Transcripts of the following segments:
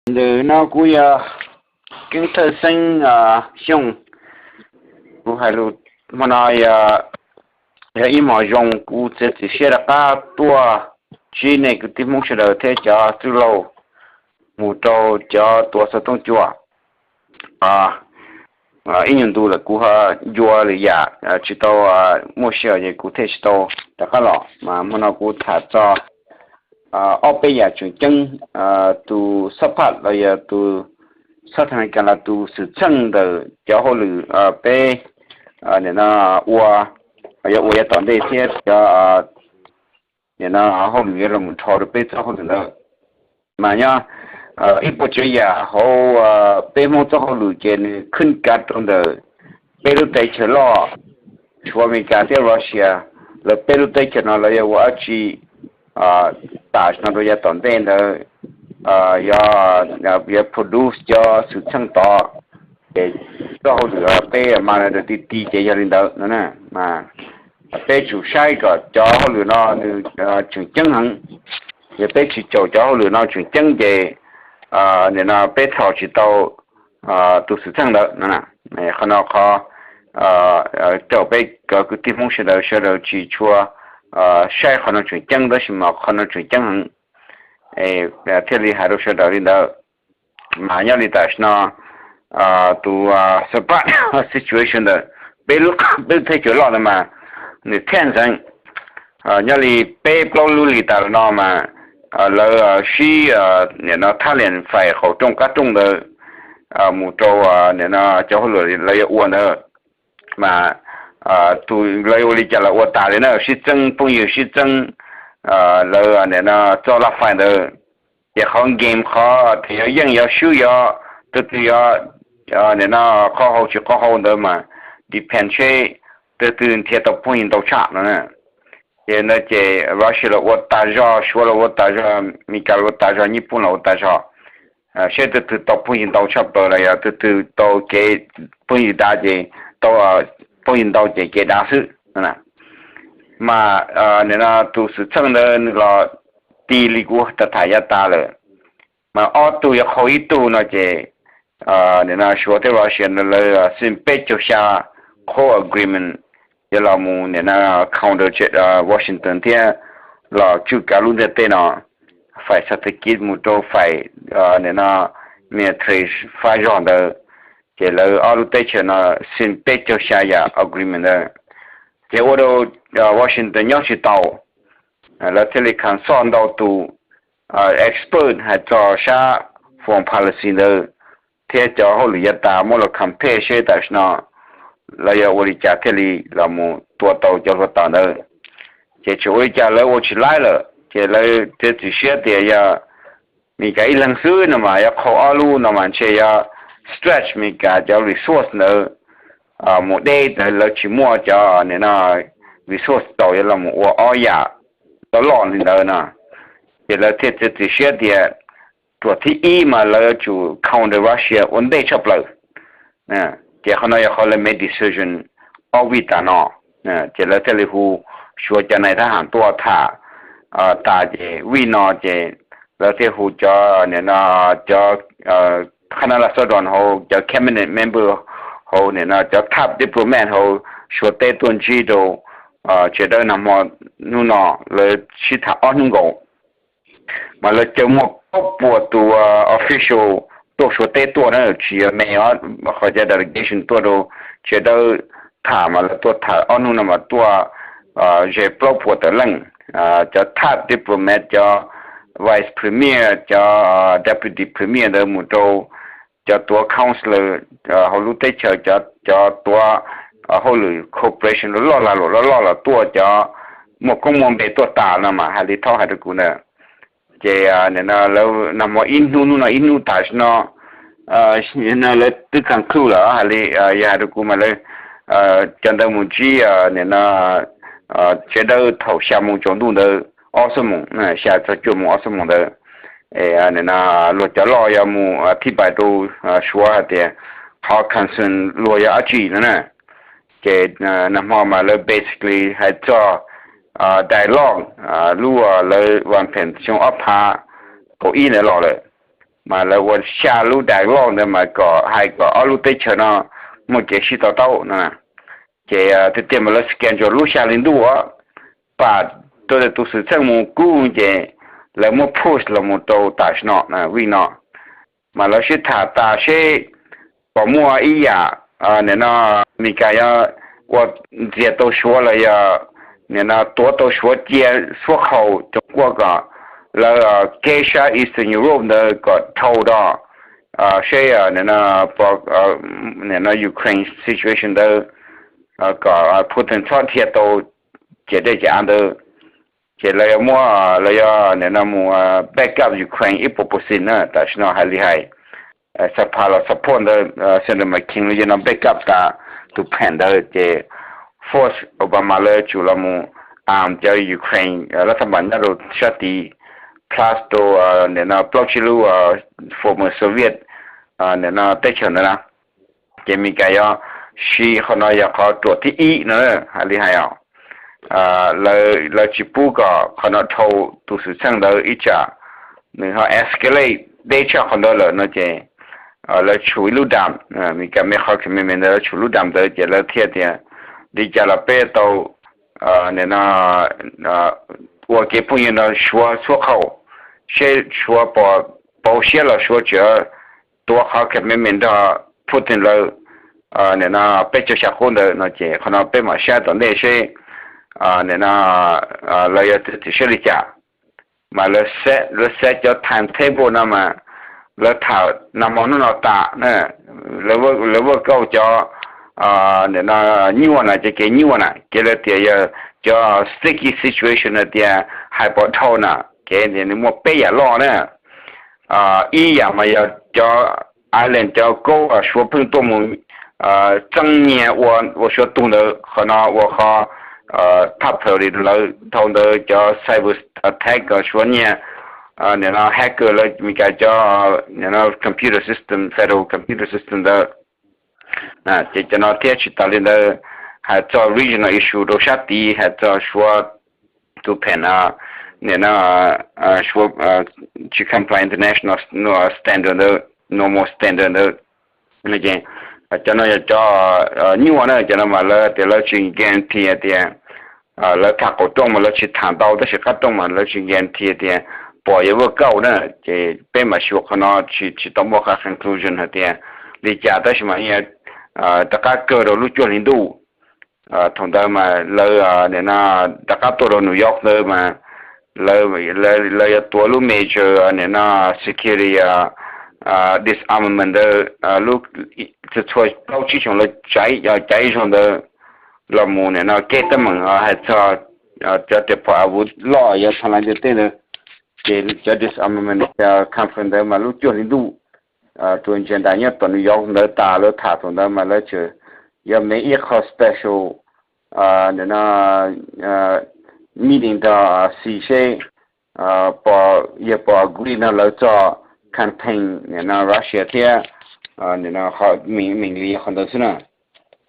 Ntawm no kuv yog Keeb Thawj Xeeb Xyooj. Kuv hais lus hmo no yog ib hmo zoo, kuv txiav txim siab rov qab tuaj ntsib nej kwv tij Hmoob sawv daws thiab cov txwj laug mus rau cov tuav xov tooj cua. Ib nyuag ntu lawm kuv ho ncua lwm yam tsis tau muaj sij hawm es kuv thiaj tsis tau rov qab los, mas hmo no kuv tham txog ob peb yam tseem ceeb. Tus xab phaj los yog tus xab thas kas los tus xwm txheej ntawm cov hauj lwm peb nim no ua, yuav ua yav tom ntej thiab cov nim no hauj lwm yuav los mus dhos rau peb txoj hauj lwm ntawd. Mas nyob ib puas tsav yam hauv peb Hmoob txoj hauj lwm ces nws khwb kav rau ntawm peb lub teb chaws loj, tshuav Amelikas thiab Russia, lawv peb lub teb chaws no lawv yuav ua dab tsi tam sim no rau yav tom ntej ntawd, yuav, yuav produce cov xwm txheej tod. Ces txoj hauj lwm peb mas ti ti ces yog li ntawd no, mas peb tsum saib kom cov hauj lwm no nws tseem ceeb heev. Yog peb tsis caum cov hauj lwm no tseem ceeb ces nim no peb dhos tsis tau tus xwm txheej ntawd no. Qhov no qhov caum peb cov kwv tij Hmoob sawv daws, sawv daws tsis tshua saib qhov no tseem ceeb, tab sis mas qhov no tseem ceeb heev, thiaj li hais rau sawv daws li ntawd. Mas nyob li tam sim no tus supply situation ntawm peb lub, peb lub teb chaws loj ntawd mas nws tense heev. Nyob li peb plaub lub hlis tas los no mas lawv sib, nim no thab liam fais qaum rooj qab rooj ntawd mus rau nim no cov hauj lwm lawv yuav ua ntawd. Mas tus lawv ua li cas los ua tas li na, sib txeeb phooj ywg, sib txeeb lawv nim no txoj laj fais ntawd. Ces qhov game qhov tias yog yeej yog swb, yog tus twg yog nim no qau hau tsis qau hau ntawd mas depend seb tus twg nrhiav tau phooj ywg ntau tshaj no. Ces ntawd ces Russia los ua tas zog, Suav los ua tas zog, Amelikas los ua tas zog, Nyij Pooj los ua tas zog, seb tus twg tau phooj ywg ntau tshaj plaws los yog tus twg tau kev, phooj ywg dav ces tau, phooj ywg ntau ces kev dav xwb. Mas nim no tus xwm txheej ntawd nws los ti li kuv tham yav tas lawm, mas ob tug yuav qhau ib tug no ces nim no Suav thiab Russia lawv xeem peb caug xya qhov agreement yuav los mus nim no counter Washington thiab los tswj kav lub ntiaj teb no, fais xav thas kiv mus rau fais nim no military fab zog ntawd. Ces lawv ob lub teb chaws no xeem peb caug xya yam agreement ntawd, ces ua rau Washington nyob tsis tau. Lawv thiaj li consult ntau tus expert hais txog sab foreign policy ntawd thiab cov hauj lwm yav tas muab los compare seb tam sim no lawv yuav ua li cas thiaj li los mus tua tau cov hluav taws ntawd. Ces tsis ua li cas lawv ua tsis laib lawm, ces lawv txiav txim siab tias yog Amelikas ib leeg xwb no mas yuav qhau ob lub no mas ntshe yuav stretch Amelikas cov resource ntawd mus deb ntawd, lawv tsis muaj cov nim no resource txaus yuav los mus ua ob yam loj loj li ntawd no. Ces lawv thiaj txiav txim siab tias ruam thib ib mas lawv yuav tsum counter Russia ua ntej tshaj plaws. Ces qhov no yog qhov lawv make decision ob vij tas no. Ces lawv thiaj li hu Suav cov nais thab ham tuaj tham tas ces vij no ces lawv thiaj hu cov nim no cov qhab nab laj xab doo hauv cov cabinet member hauv nim no cov top diplomat hauv Suav teb tuaj ntsib rau Tsev Dawb nag hmo. Hnub no lawv sib tham ob hnub nkaus, mas lawv caw muaj plaub puas tus official tuaj Suav teb tuaj na, tsis yog me, qhov cov delegation tuaj rau Tsev Dawb tham mas lawv tuaj tham ob hnub no mas tuaj ze plaub puas tawm leej, cov top diplomat, cov vice premier, cov deputy premier ntawd mus rau cov tuav counselor hauv lub teb chaws, cov tuav hauj lwm cooperation loj loj, lag luam loj loj los tuaj, cov muaj koob muaj npe tuaj tas no mas hais li thaub hais rau kuv ntawd. Ces nim no lawv nag hmo ib hnub, hnub no ib hnub tam sim no lawv twb conclude lawm hais li, yog hais rau kuv mas lawv cov ntawd mus ntsib nim no Tsev Dawb thaum xya moo tsaus ntuj ntawd, ob xuab moos, xya txog cuaj moos ob xuab moos ntawd. Nim no luag cov loj yuav mus thib pais rau Suav hais tias qhov concern luag yog dab tsi no na. Ces nag hmo mas lawv basically hais txog dialogue, lub lawv vas pheem xyoo ob phav kaum ib ntawd los lawm. mas lawv ua xya lub dialogue ntawd mas kom hais kom ob lub teb chaws no muaj kev sib to taub no. Ces tiag tiag mas lawv schedule lub xya hli ntuj pam tuaj tus xwm txheej mus kub ces lawv muab push los mus rau tam sim no, vij no mas lawv sib tham tas seb puas muaj ib yam, nim no Meskas yog ua ntxias tau Suav los yog nim no tuav tau Suav cia xuab qhaus coom kuaj kom lawv kev sab Eastern Europe ntawd kom dhau do seb nim no Ukraine situation ntawd kom Putin txhob dhia tau ces dej ces av ntawd, ces lawv yuav muab, lawv yuav nim no mus back up Ukraine ib puas percent na. Tam sim no hais li hais, xab phas los support ntawd, Senator McCain los yog no back up tas tus plan ntawd ces force Obama lawv yuav tsum los mus arm cov Ukraine lab thab npas nyob rau sab tid, plus rau nim no plaub tsib lub former Soviet nim no teb chaws ntawd na. Ces Meskas yuav siv qhov no yog qhov ruam thib ib no hais li hais os. Lawv tsis pub kom qhov no dhau tus xwm txheej ntawd ib tsam nws ho escalate deb tshaj qhov ntawd lawm no ces lawv tsum ib lub dam, Meskas me qhov commitment ntawd lawv tsum lub dam ntawd ces lawv thiaj tias li cas los peb tau nim no ua kev phooj ywg nrog Suav xuab qhaus seb Suav puas pauv siab los Suav tseem tuav qhov commitment nrog Putin lawv nim no peb caug xya qub ntawd no ces qhov no peb mam saib tom ntej seb nim no lawv yuav txiav txim siab li cas. Mas lawv set cov time table no mas lawv tham nag hmo hnub no tas, lawv voj kauj cov nim no nyuaj na, cov kev nyuaj na, kev lawv tias yog cov sticky situation na tias hais pom dhau na, kev nws muaj peb yam loj na. Ib yam mas yog cov island cov kaub Suav pheej tuaj mus txeeb nyiag ua Suav tug ntawd, qhov no ua qhov top priority lawv. Dhau ntawd cov cyber attack Suav nyiag nim no hacker lawv Meskas cov computer system, federal computer system ntawd. Ces cov no thiab tsis tas li ntawd, hais txog regional issue rau sab tid, hais txog Suav tus pheem nim no Suav tsis comply international standard ntawd, normal standard ntawd. Cov no yog cov nyuaj na, cov no mas lawv tias lawv tsis guarantee tias lawv tham qaum rooj mas lawv tsis tham ntau, tab sis qab rooj mas lawv tsis guarantee tias pom yog voj kauj na. Ces peb mam xyuas qhov no, tsis tau muaj qhov conclusion hais tias li cas, tab sis mas rov qab kawg rau lub cuaj hli ntuj. Thaum ntawd mas lawv nim no rov qab tuaj rau New York ntawd mas lawv yuav tuav lub major nim no security disarmament ntawd, lub txhua plaub tsib xyoo lawv cav ib zaug ntawd los mus nim no kev teeb meem hais txog cov riam phom av vuv loj yog tha lais ntiaj teb ntawd. Ces cov disarmament conference ntawd mas lub cuaj hli ntuj rua ntsia ntais nyob tom New York ntawd tas lawv tham thaum ntawd mas lawv tseem yuav me ib qho special nim no meeting nrog Xi seb yawg pom agree no lawv txoj campaign nim no Russia thiab nim no qhov meem li qhov ntawd xwb na.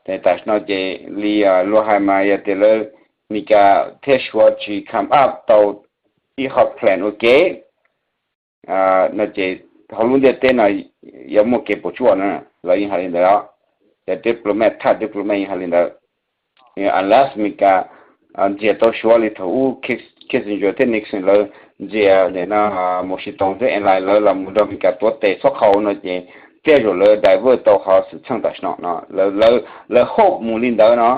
Ces tam sim no ces li luag hais mas yog tias lawv Meskas thiab Suav tsis come up tau ib qho plan ua ke no ces hauv lub ntiaj teb no yuav muaj kev puas tsuaj na, lawv yeej hais li ntawd os. Cov diplomat, top diplomat yeej hais li ntawd. Unless Meskas ntxias tau Suav li thaum ub Kissinger thiab Nixon lawv ntxias nim no Washington thiab Allied lawv los mus nrog Meskas tuav tes txhob qhau no ces tej zaum lawv divert tau qhov xwm txheej tam sim no no, lawv hope mus li ntawd no.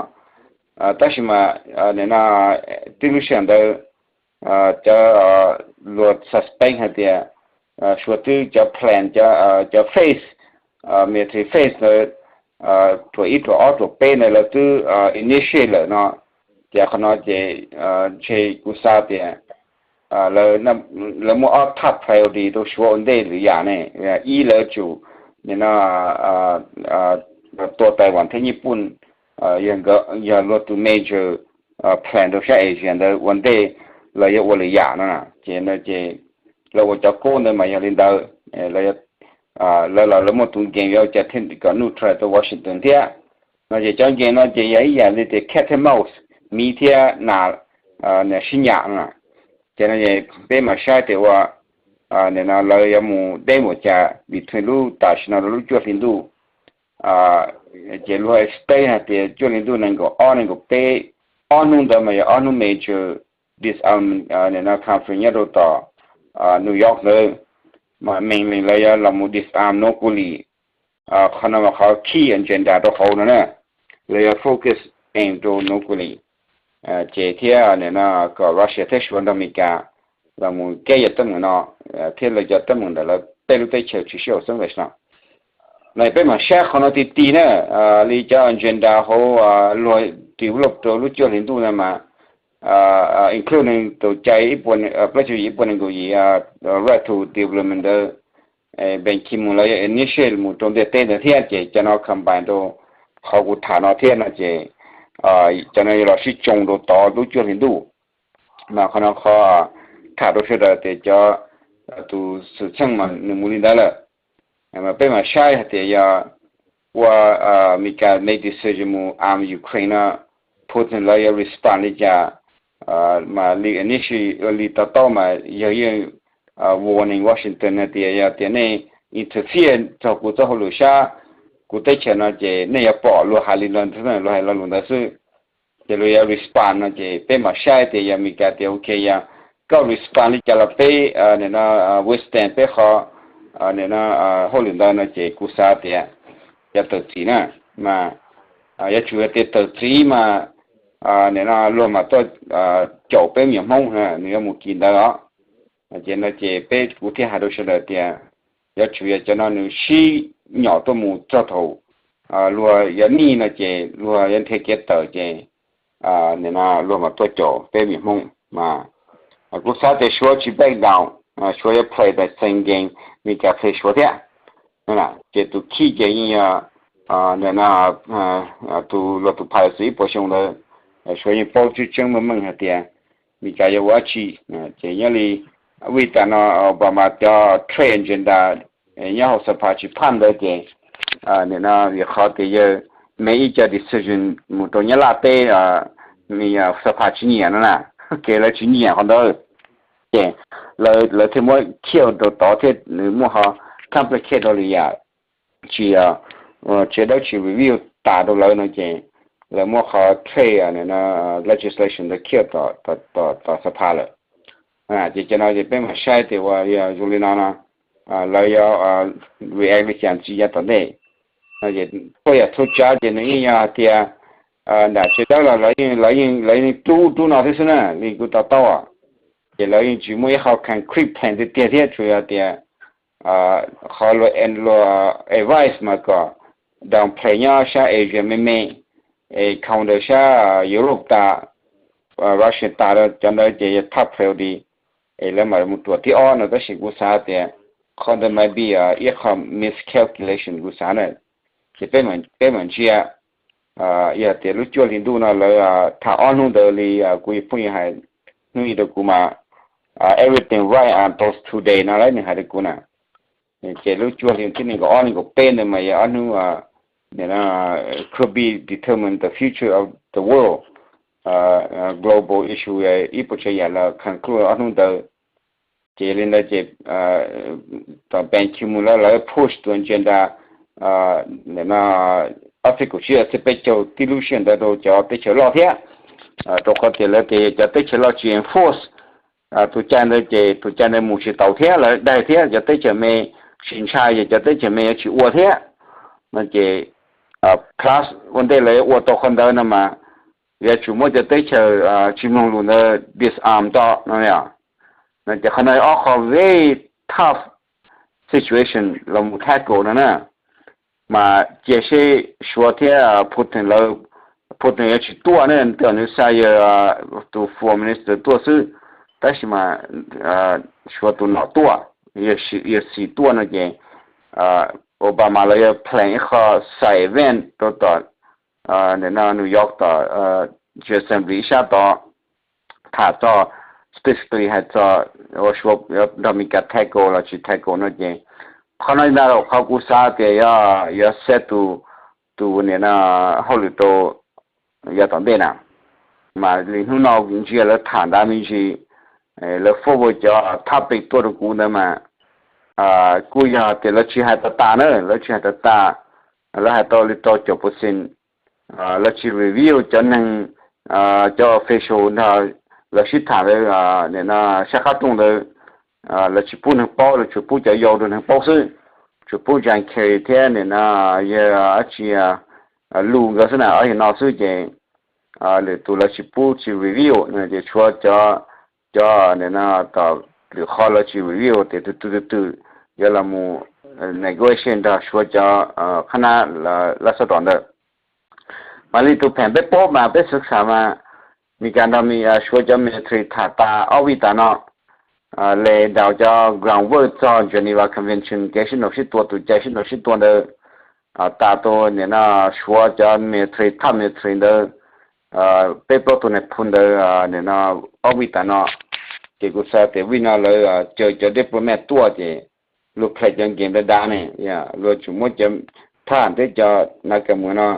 Tab sis mas nim no tib lub sij hawm ntawd cov luag suspect hais tias Suav twb cov plan, cov phase, military phase ntawd ruam ib ruam ob ruam peb ntawd lawv twb initiate lawm no. Ces qhov no ces ntshe kuv xav tias lawv muab ob top priority rau Suav ua ntej lwm yam ne. Ib lawv tsum nim no tua Taiwan thiab Nyij Pooj, yog luag tus major plan rau sab Asia ntawd ua ntej los yog ua lwm yam no. Ces no ces lawv ua cov kaub ntawd mas yog li ntawd, lawv los lawv muaj tus game yuav ua cas thiaj kom neutral rau Washington thiab. No ces cov game no ces yog ib yam li tias cat and mouse, miv thiab nas sib nyam no. Ces no peb mam saib tias ua nim no lawv yuav mus deb mus cas vim thaum lub tam sim no rau lub cuaj hli ntuj. Ces luag expect hais tias cuaj hli ntuj nees nkaum ob nees nkaum peb, ob hnub ntawd mas yog ob hnub major disarm, nim no conference nyob rau tom New York ntawd, mas mainly lawv yuav los mus disarm nuclear. Qhov no mas qhov key agenda rau hauv no na, lawv yuav focus aim rau nuclear, ces thiab nim no kom Russia thiab Suav nrog Amelikas los mus keb yam teeb meem no, thiab lawv cov teeb meem ntawm lawv tej lub teb chaws tsis sib haum xeeb tam sim no. No peb mam saib qhov no ti ti na, li cov agenda hauv luag develop rau lub cuaj hli ntuj na mas, including tus cai plaub caug yim ib puas nees nkaum yim right to development ntawd, Ban Ki-moon lawv yuav initiate mus rau ntiaj teb ntawd thiab, ces cov no combine rau qhov kuv tham no thiab no ces cov no yuav los sib tsoo rau tod lub cuaj hli ntuj. Mas qhov no qhov tham rau sawv daws tias cov tus xwm txheej mas nws mus li ntawd lawm. Mas peb mam saib hais tias yog ua Amelikas make decision mus arm Ukraine no, Putin lawv yuav respond li cas. Mas li initial li to taub mas yog yeej warning Washington hais tias yog tias nej interfere txog kuv txoj hauj lwm sab kuv teb chaws no ces nej yuav pom luag hais li no, luag hais lo lus ntawd xwb. Ces luag yuav respond no ces peb mam saib tias yog Amelikas tias ok yog koj respond li cas los peb nim no withstand peb qhov nim no hauj lwm ntawd no ces kuv xav tias cov tawm txim na, mas yuav tsum tias tawm txim mas nim no luag mas tuaj caum peb me nyuam Hmoob, nws yuav mus kis ntawd os. Ces no ces peb kuv thiaj hais rau sawv daws tias yuav tsum yog cov no nws sib nyom tuaj mus txog thaum luag yuav nij no ces luag yuav nrhiav kev tawm ces nim no luag mas tuaj caum peb me nyuam Hmoob mas kuv xav tias Suav tsis back down, Suav yuav play the same game Amelikas play Suav thiab. Ces tus khij ces yeej yog nim no tus luag tus phaj xwm ib puas xyoo ntawd, Suav yeej paub tseeb tseeb meej meej hais tias Amelikas yuav ua dab tsi. Ces nyob li vim tas no Obama cov trade agenda nyob hauv xab phas tsis phaj ntawd ces nim no vim qhov tias yawg me ib co decision mus rau Nyab Laj teb, xab phas tsis nyiam no na, kev lawv tsis nyiam qhov ntawd. Ces lawv thiaj muab khiaj rau tod thiab nws muaj qhov complicate rau li yam tsis, tsis dawb tsis review tas rau lawv no ces lawv muab qhov trade legislation ntawd khiaj tom xab phas lawm. Ces cov no ces peb mam saib tias ua yog zoo li no no lawv yuav react li cas ntxiv yav tom ntej. Tuaj yam txhua tsav ces nws yeej yog hais tias nram tsev dawb los lawv yeej rub rub no thiab xwb na li kuv to taub. Ces lawv yeej tsis muaj ib qho concrete plan tiag tiag thiab tsuas yog tias qhov luag advice mas kom downplay nyob sab Asia me me, es counter sab Europe tas, Russia tas, cov ntawd ces yog top priority, es lawv mam mus ruam thib ob no. Tab sis kuv xav tias qhov ntawd might be ib qho miscalculation kuv xav na. Ces peb mam ntsia, yog tias lub cuaj hli ntuj no lawv tham ob hnub ntawd li kuv phooj ywg hais hnub ib rau kuv mas everything right until today no lawv nws hais rau kuv na. Ces lub cuaj hli thib nees nkaum ob nees nkaum peb ntawd mas yog ob hnub could be determine the future of the world, global issue, ib puas tsav yam los conclude ob hnub ntawd. Ces li ntawd ces tom Ban Ki-moon lawv push tus agenda no ob txhiab kaum tsib ob txhiab peb caug tib lub sij hawm ntawd rau cov teb chaws loj thiab, rau qhov tias lawv tias cov teb chaws loj tsis enforce tus cai ntawd ces tus cai ntawd mus tsis taus thiab lawv daig thiab cov teb chaws me tsis ntshai ces cov teb chaws me yuav tsis ua thiab no ces plus ua ntej lawv yuav ua tau qhov ntawd no mas yuav tsum muab cov teb chaws tsis mloog lus ntawd disarm tau no. No ces qhov no ob qho very tough situation los mus tackle no na. Mas cia seb Suav thiab Putin lawv, Putin yuav tsis tuaj ne, nws xa yawg tus foreign minister tuaj xwb, tab sis mas Suav tus nom tuaj, yawg Xi tuaj no ces Obama lawv yuav plan ib qho side event rau tom New York tom General Assembly ib sab tod, tham txog specifically hais txog ua Suav nrog Amelikas tackle los tsis tackle no ces qhov no ntag qhov kuv xav tias yuav set tus, tus nim no hauj lwm rau yav tom ntej na. Mas li hnub no ntsia lawv tham ntav me ntsis lawv forward cov topic tuaj rau kuv ntawd mas kuj yog tias lawv tsis hais tas tas na, lawv tsis hais tas tas, lawv hais tau li rau caum percent, lawv tsis review cov neeg, cov official nrog lawv sib tham ntawd, nim no sab qab rooj ntawd, lawv tsis pub neeg paub, lawv tsuas pub cov yau rau neeg paub xwb, tsuas pub John Kerry thiab nim no yog dab tsi, Lu nkawd xwb na, ob yawg no xwb ces lwm tus lawv tsis pub tsis review ces tshuav cov, cov nim no tom lwm qhov lawv tsis review tias tus twg tus twg yuav los mus negotiate nrog Suav cov qhab nab laj sab tom ntawd. Mas li tus pheem peb paub mas peb xwv xam mas Meskas nrog Suav cov military tham tas ob vij tas no, le daus cov ground work txog Geneva Convention kev sib nraus sib tua, tus cai sib nraus sib tua ntawd tas tus nim no Suav cov military, top military ntawd, peb plaub tug nais phoo ntawd nim no ob vij tas no, ces kuv xav tias vij no lawv caw cov diplomat tuaj ces luag play cov game dav dav ne, luag tsum muab cov thab ham thiab cov nav kas muas no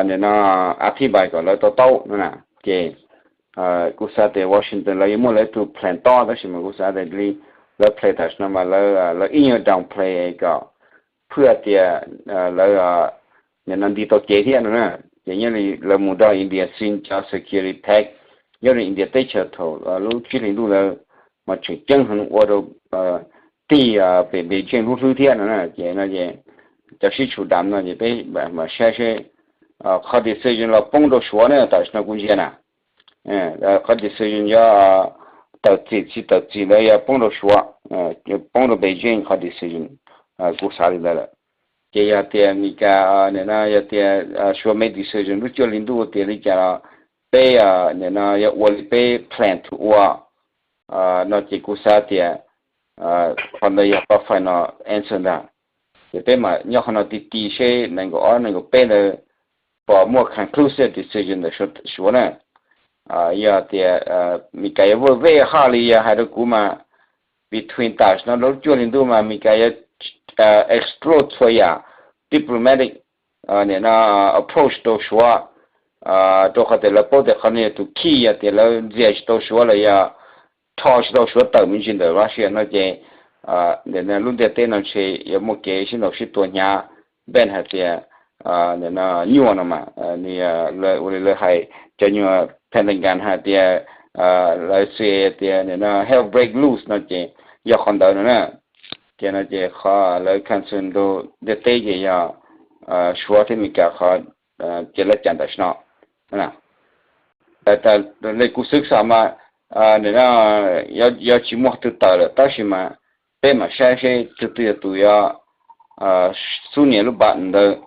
nim no a thib npais kom lawv to taub no na. Ces kuv xav tias Washington lawv yuav muaj lawv ib tug plan tob, tab sis mas kuv xav tias li lawv play tam sim no mas lawv ib nyuag downplay kom phwj tias lawv nim no nti tau cev thiab no na. Ces nyob li lawv mus nrog India sin cov security pact nyob rau India teb chaws thaum lub tsib hlis ntuj ntawd mas tseem ceeb heev ua rau tig pem Beijing hlub hlwb thiab no na. Ces no ces cov sib tshu dam no ces peb mam saib seb qhov decision los poob rau Suav na, tam sim no kuv ntsia na. Qhov decision yuav tawm txim tsis tawm txim ntawd yog poob rau Suav, poob rau Beijing qhov decision, kuv xav li ntawd lawm. Ces yog tias Meskas nim no yog tias Suav make decision lub cuaj hli ntuj tias li cas los peb nim no yuav ua li peb plan to ua no ces kuv xav tias qhov ntawd yog qhov final answer ntag. Ces peb mam nyob qhov no ti ti seb nees nkaum ob nees nkaum peb ntawd puas muaj conclusive decision ntawm Suav na. Yog tias Meskas yuav vej vej haj li yog hais rau kuv mas between tam sim no rau lub cuaj hli ntuj mas Meskas yuav explore txhua yam diplomatic nim no approach rau Suav, rau qhov tias lawv paub tias qhov no yog tus key, yog tias lawv ntxias tsis tau Suav los yog rho tsis tau Suav tawm me ntsis ntawm Russia no ces lub ntiaj teb no ntshe yuav muaj kev sib ntaus sib tua hnyav. Npaj hais tias nyuaj no mas nws ua li lawv hais, cov nyuag Pentagon hais tias lawv xav tias nim no hell break loose no ces yog qhov ntawd no na. Ces no ces qhov lawv concern rau ntiaj teb ces yog Suav thiab Meskas qhov ces lawv cam tam sim no. Li kuv xav mas nim no yuav tsis muaj twg tawm lawm tab sis mas peb mam saib seb twg twg yog tus yuav xub nias lub button ntawd.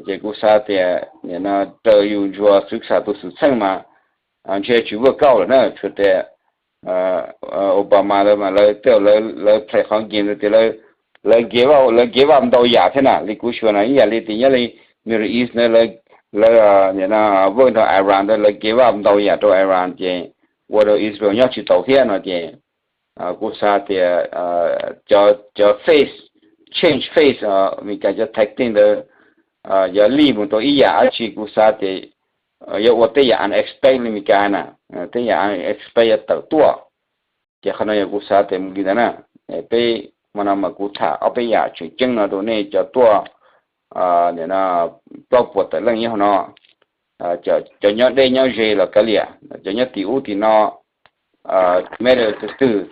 Ces kuv xav tias nim no raws yus ntsuas xwv xam tus xwm txheej mas ntshe tsis work out lawm na, tsuas tias Obama lawv mas lawv tej lawv play qhov game tias lawv give up, lawv give up ntau yam thiab na. Li kuv xav na ib yam li tias nyob li Middle East ntawd lawv nim no work nrog Iran ntawd lawv give up ntau yam rau Iran ces ua rau Israel nyob tsis taus thiab no ces kuv xav tias cov phase, change phase, Meskas cov tactic ntawd yuav li mus rau ib yam dab tsi kuv xav tias yuav ua tej yam unexpect li Meskas na, tej yam unexpect yuav tawm tuaj. Ces qhov no yog kuv xav tias mus li ntawd na. Peb hmo no mas kuv tham ob peb yam tseem ceeb no rau nej cov tuaj nim no plaub puas tawm leej nyob hauv no, cov nyob deb nyob ze los kav liam, cov nyob tim ub tim no, matter twg twg,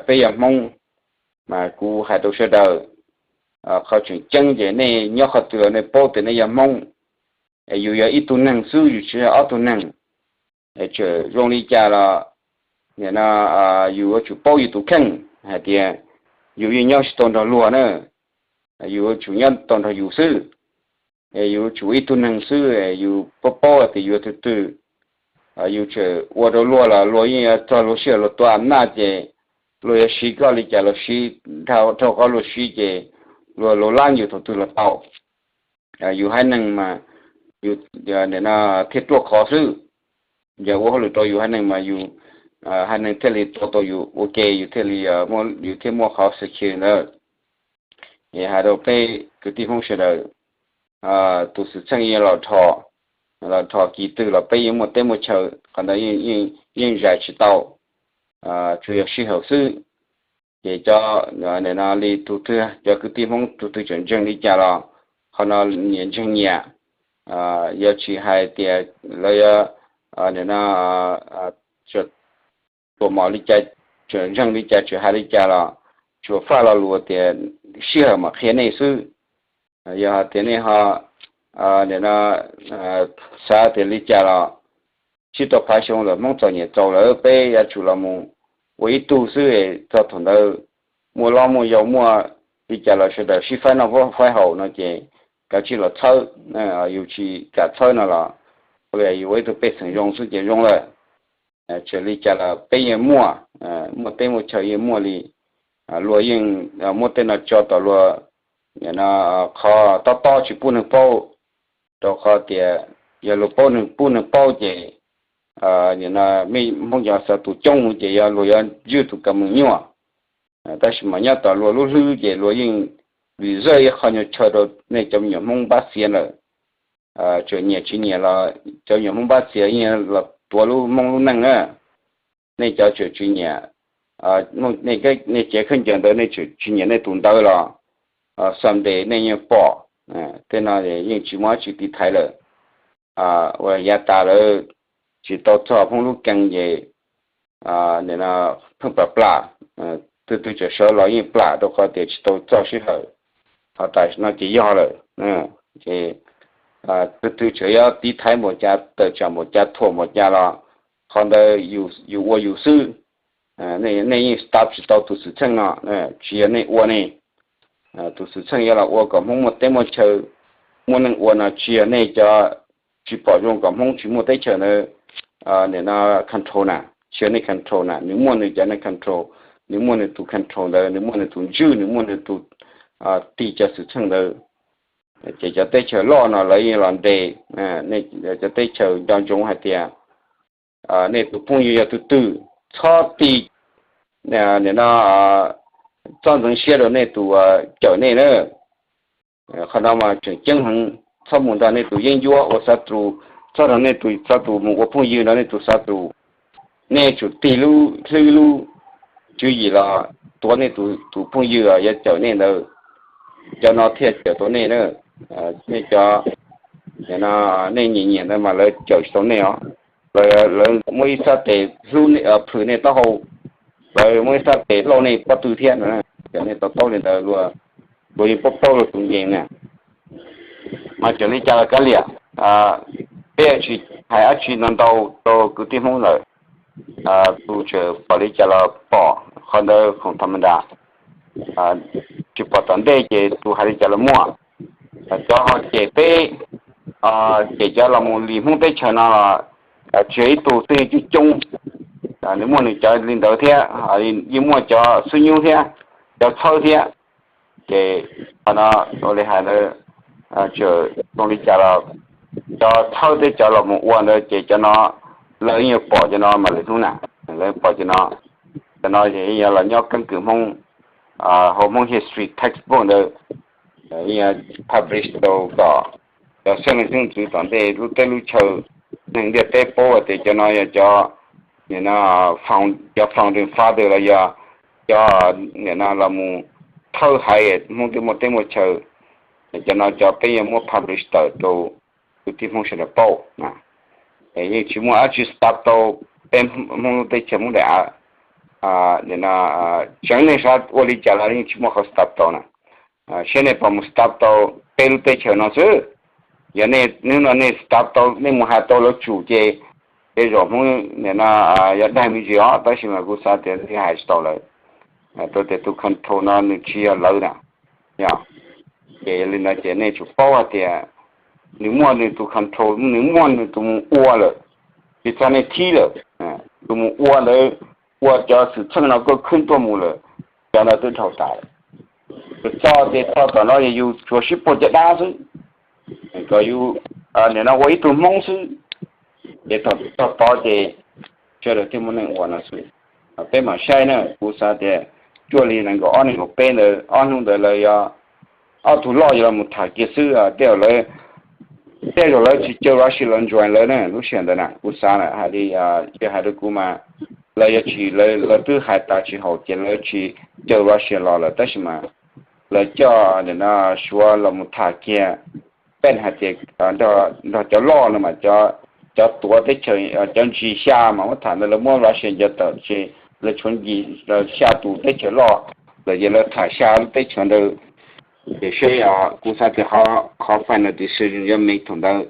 peb yog Hmoob mas kuv hais rau sawv daws, qhov tseem ceeb ces nej nyob qhov twg los nej paub tias nej yog Hmoob, yus yog ib tug neeg xwb, yus tsis yog ob tug neeg. Txawm zoo li cas los nim no yus yuav tsum paub yus tus kheej hais tias yus yeej nyob tsis tau nrog luag na, yus yuav tsum nyob tau nrog yus xwb. Yus yuav tsum ib tug neeg xwb, yus paub paub tias yus yog tus twg. Yus txawm ua rau luag los luag yeej yuav txog luag sij hawm luag tua am naj ces luag yuav siv koj li cas los siv, dhau qhov luag siv ces luag luag lab yus thaum twg los tau. Yus haiv neeg mas yus nim no thiaj ruaj khov xwb. Yog ua hauj lwm rau yus haiv neeg mas yus haiv neeg thiaj li tua tau yus ua ke, yus thiaj li, yus thiaj muaj qhov secure ntawd. Es hais rau peb kwv tij Hmoob sawv daws, tus xwm txheej yeej los dhos, los dhos kis twg los peb yeej muaj teb muaj chaw, qhov ntawd yeej zais tsis tau. tsuas yog sij hawm xwb. Ces cov, nim no li tus twg, cov kwv tij Hmoob tus twg tseem ntseeg li cas los qhov no nyias ntseeg nyias. Yog tsis hais tias lawv yuav, nim no, tsuas mos li cas, tseem ntseeg li cas, tseem hais li cas los tsuas faj lo lus tias sij hawm mam qhia nej xwb. Yog hais tias nej ho, nim no, xav tias li cas los sib tau phav xyoo lawm, Hmoob txom nyem txaus lawm, peb yuav tsum los mus ua ib tug xwb, txog thaum ntawd muaj lob muaj yau muaj li cas los sawv daws sib faib noj faib haus no ces kav tsij los txhawb. Yus tsis kam txhawb no los ua li yus ua ib tug pej xeem zoo xwb ces zoo lawm. Txawm li cas los peb yeej muaj, muaj teb muaj chaw yeej muaj li. Luag yeej muab tej no tso tom luag, nim no, qhov tob tob tsis pub neeg paub, rau qhov tias yog luag paub, neeg pub neeg paub ces, nim no, Hmoob cov xav tus coob ces yog luag yuav ntswj tus kav meem nyuaj. Tab sis mas nyob tom luag lub hlwb ces luag yeej reserve ib qho nyuag chaw rau nej cov me nyuam Hmoob npab xiav lawm. Tseem nyiam tsis nyiam los cov me nyuam Hmoob npab xiav yeej los tuav lub Hmoob lub neej na. Nej cov tseem tsis nyiam, nej cev khaub ncaws ntawd nej tseem tsis nyiam nej tus ntawd los someday nej yeej pom. Tej no yeej tsis muaj dab tsi tiv thaiv lawm. Ua yav tas lawv tsis tau txog Hmoob lub keeb ces pheej plam plam, twg twg tseem sawv los yeej plam rau qhov tias tsis tau txog sij hawm. Ho tam sim no ces yog lawm, ces twg twg tseem yuav tiv thaiv npaum cas, tawm tsam npaum cas, thuam npaum cas los qhov ntawd yus ua yus xwb. Nej yeej stop tsis tau tus xwm txheej no, tsis yog nej ua ne. Tus xwm txheej yuav los ua kom Hmoob muaj teb muaj chaw, muaj neej ua no tsis yog nej cov tsis pom zoo kom Hmoob tsis muaj teb chaws ntawd, nim no, control na, tsis yog nej control na, nws muaj nws cov neeg control, nws muaj nws tus control ntawd, nws muaj nws tus ntswj, nws muaj nws tus tig cov xwm txheej ntawd. Ces cov teb chaws loj no lawv yeej los ntes cov teb chaws nco ntsoov hais tias nej tus phooj ywg yog tus twg, txhob tig, nim no, txhob ntxeev siab rau nej tus cawm nej na. Qhov no mas tseem ceeb heev, txhob mus nrog nej tus yeeb ncuab ua xav tus, txhob nrog nej tus xav tus mus ua phooj ywg nrog nej tus xav tus. Nej tsum tig lub hlwb lub tswv yim los tuav nej tus phooj ywg yuav cawm nej ntawd, cov no thiaj cawm tau nej na. Nej cov, nim no, nej nyiam nyiam ntawd mas lawv cawm tsis tau nej os. Lawv muab ib sab tes hlub, plhws nej taub hau, lawv muab ib sab tes lauj nej pob tw thiab no. Cawm nej tau taub li ntawd, luag yeej paub paub luag tus nkees na. Mas txawm li cas los kav liam, peb tsis hais dab tsi no ntau rau kwv tij Hmoob lawm. Tus tseem pom li cas los pom, qhov ntawd khoom tham ma nras, tsis pom tom ntej ces tus hais li cas los muaj. Cov ho cem peb, cem cov los mus li Hmoob teb chaws no los tsis yog ib tug xwb, coob coob. Nws muaj nws cov li ntawd thiab, yeej muaj cov xub nyub thiab, cov txhawb thiab. Ces qhov no ua li hais ntawd, txawm zoo li cas los cov txhawb thiab cov los mus ua ntawd ces cov no lawv yeej yuav pom cov no mas lwm hnub na. Lawv pom cov no, cov no ces yeej yuav los nyob keeb kwm Hmoob hauv Hmoob history textbook ntawd, publish rau kom cov xeeb leej xeeb ntxwv tom ntej lub teb lub chaw, neeg ntiaj teb paub tias cov no yog cov, nim no, cov founding father los yog cov, nim no, los mus thawb haiv Hmoob twb muaj teb muaj chaw. Cov no cov peb yuav muab publish tawm rau kwv tij Hmoob sawv daws paub. Yeej tsis muaj dab tsi stop tau peb Hmoob lub teb chaws Hmoob daim av. Nim no, tseev nej xav ua li cas los yeej tsis muaj qhov stop tau na. Saib nej puas mus stop tau peb lub teb chaws no xwb. Yog nej hnub no nej stop tau, nej mus hais tau lawv tsum ces tej zaum Hmoob nim no yog daig me ntsis os, tab sis mas kuv xav tias hais tsis tau lawv, rau tias tus control no nws tsis yog lawv na. Yog, ces yog li ntawd ces nej tsum paub hais tias nws muaj nws tus control, nws muaj nws tus mus ua lawm, tsis txog nej thib lawm. Tus mus ua ntawd ua cov xwm txheej no koj khwb tuaj mus lawm, cov ntawd twb dhau tas lawm. Txog ces txog tom no yog yus tsuas sib puag caj dab xwb, kom yus nim no ua ib tug Hmoob xwb, ces txog tod ces sawv daws thiaj muaj neej ua no xwb. Peb mam saib na, kuv xav tias cuaj li nees nkaum ob nees nkaum peb ntawd, ob hnub ntawd lawv yog ob tug loj yuav los mus tham kiag xwb, tej zaum lawv, tej zaum lawv tsis caw lawv sis lawv join lawv na, lub sij hawm ntawd na kuv xav na, hais li, hais rau kuv mas lawv yuav tsis, lawv twb hais tas tsis haum ces lawv tsis caw Russia los lawm, tab sis mas lawv coj nim no Suav los mus tham kiag, peb hais tias nrog cov loj no mas cov tuav teb chaws, cov ntsis xya mas muab tham ntawd lawv muab Russia ncaws tawm ces lawv tshuav ntsis xya tus teb chaws loj lawm, ces lawv tham xya lub teb chaws ntawd. Ces seb, kuv xav tias qhov final decision yuav me thaum ntawd.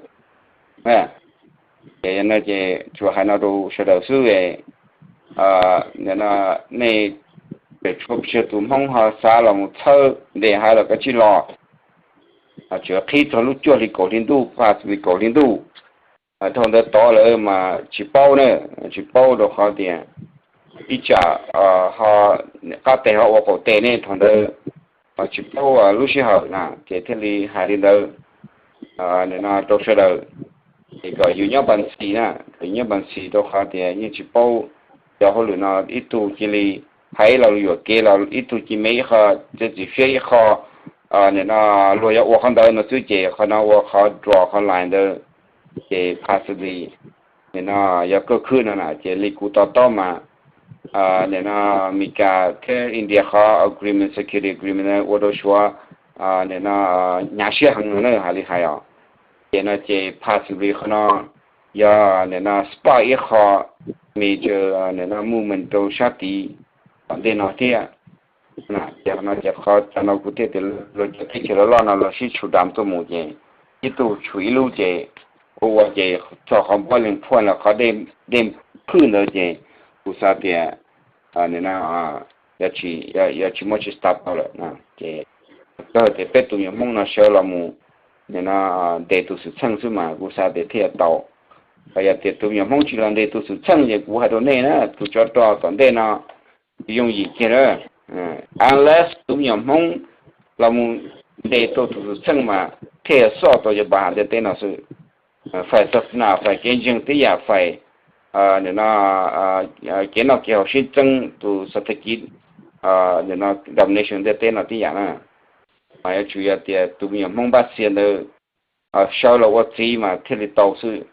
Ces no ces tsuas hais no rau sawv daws xwb. Nej pem tshuav pes tsawg tus Hmoob ho xav los mus txhawb ntes hais los kav tsij los, tsuas qhib txog lub cuaj hli kaum hli ntuj, pab hli kaum hli ntuj. Dhau ntawd tod lawm mas tsis paub na, tsis paub rau qhov tias ib tsam ho qab tes ho ua qaum tes ne, thaum ntawd tsis paub lub sij hawm na, ces thiaj li hais li ntawd no rau sawv daws. Ces kom yus nyob pas ntxis na, kom yus nyob pas ntxis rau qhov tias yeej tsis paub cov hauj lwm no, ib tug cia li hais ib lo lus yuam kev los ib tug cia li me ib qho, txiav txim siab ib qho, nim no luag yuav ua qhov ntawd no xwb ces qhov no ua qhov draw qhov line ntawd, ces possibly nim no yog kawg khwb no na, ces li kuv to taub mas nim no Amelikas thiab India qhov agreement, security agreement ua rau Suav nim no hnyav siab heev no na, hais li hais os. Ces no ces possibly qhov no yog nim no spark ib qho major nim no movement rau sab tid tom ntej no thiab. Ces qhov no ces qhov no kuv thiaj tias luag cov teb chaws loj loj no los sib tshuam dam tuaj mus ces ib tug tshuam ib lub ces ua ua ces txog qhov boiling point los qhov dej phwj ntawd ces kuv xav tias nim no yuav tsis muaj tsis stop tau lawm. Ces kawg tias peb tus me nyuam Hmoob no sawv los mus nim no ntes tus xwm txheej xwb mas kuv xav tias thiaj tau. Yog tias tus me nyuam Hmoob tsis los ntes tus xwm txheej ces kuv hais rau nej na, tus tsov rog tom ntej no yooj yim kiag na. Unless tus me nyuam Hmoob los mus ntes tau tus xwm txheej mas thiaj xoj tau cov npa ntiaj teb no xwb. Fais xas nas, fais kev ntseeg tib yam, fais nim no kev noj kev haus sib txeeb, tus xas thas kiv nim no domination ntiaj teb no tib yam na. Mas yuav tsum yog tias tus me nyuam Hmoob Npab Xias ntawd sawv los ua txiv mas thiaj li tau xwb.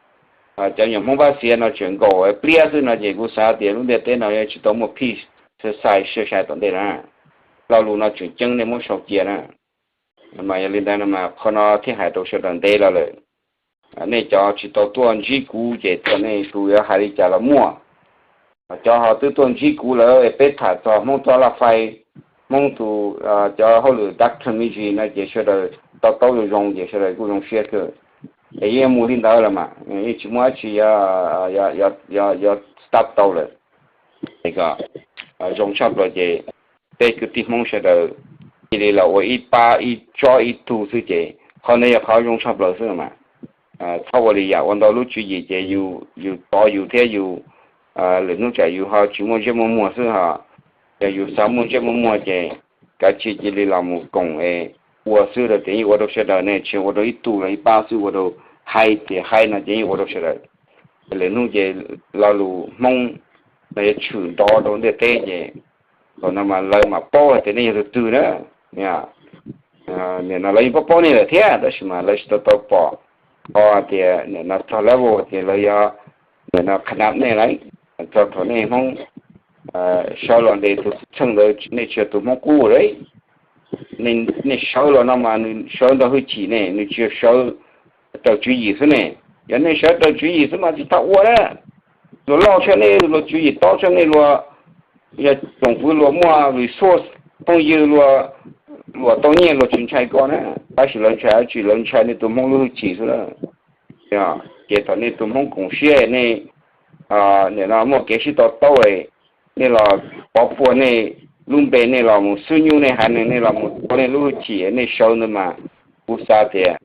Cov me nyuam Hmoob Npab Xias no tseem nkaum pliab xwb no ces kuv xav tias lub ntiaj teb no yuav tsis tau muaj peace society sai sai tom ntej na. Lo lus no tseem ceeb, nej muab sau cia na. Mas yog li ntawd no mas qhov no thiaj hais rau sawv daws ntev los lawm. Nej cov tsis tau tuaj ntsib kuv ces txawm nej tus yuav hais li cas los muaj. Cov ho twb tuaj ntsib kuv lawm es peb tham txog Hmoob toj laj fai, Hmoob tus, cov hauj lwm doctrine me ntsis no ces sawv daws to taub zoo zoo ces sawv daws kuj zoo siab kawg. Es yeej mus li ntawd los mas yeej tsis muaj dab tsi yuav stop tau lawm. Es kom zoo tshaj plaws ces peb kwv tij Hmoob sawv daws cia li los ua ib pab ib tsob ib tug xwb ces qhov ntawd yog qhov zoo tshaj plaws xwb mas. Txhob ua li yam ua ntau lub tswv yim ces yus tov yus thiab yus, lwm hnub tsam yus ho tsis muaj ntsej muaj muag xwb ho. Yog yus xav muaj ntsej muaj muag ces kav tsij cia li los mus koom es ua xwb rau ces yeej ua rau sawv daws ne, tsis ua rau ib tug los ib pab xwb, ua rau hais ces hais no ces yeej ua rau sawv daws. Lwm hnub ces lo lus Hmoob no yuav tshwm nrov rau ntiaj teb ces thaum no mas lawv mam paub hais tias nej yog tus twg na. Nim no lawv yeej paub paub nej lawm thiab tab sis mas lawv tsis tau tau pom qhov tias nim no txog level tias lawv yuav nim no qhia nej lawm. Txog thaum nej Hmoob sawv los ntes tus xwm txheej ntawd nej tsis yog tus Hmoob qub lawm. Nej sawv los no mas nws sawv ntawm hwj chim ne, nws tsis yog sawv raws tswv yim xwb ne. Yog nej sawv raws tswv yim xwb mas tsis txhob ua na. Luag loj tshaj nej, luag tswv yim tob tshaj nej, luag yog tsoom fwv, luag muaj resource, phooj ywg, luag luam tau nyiaj, luag tsis ntshai koj na. Tab sis lawv ntshai dab tsi? Lawv ntshai nej tus Hmoob lub hwj chim xwb na. Ces thaum nej tus Hmoob koom siab, nej nim no muaj kev sib to taub, nej los pov puag nej lub npe, nej los mus xub nyub nej haiv neeg, nej los mus tua nej lub hwj chim, nej sawv ntawd mas kuv xav tias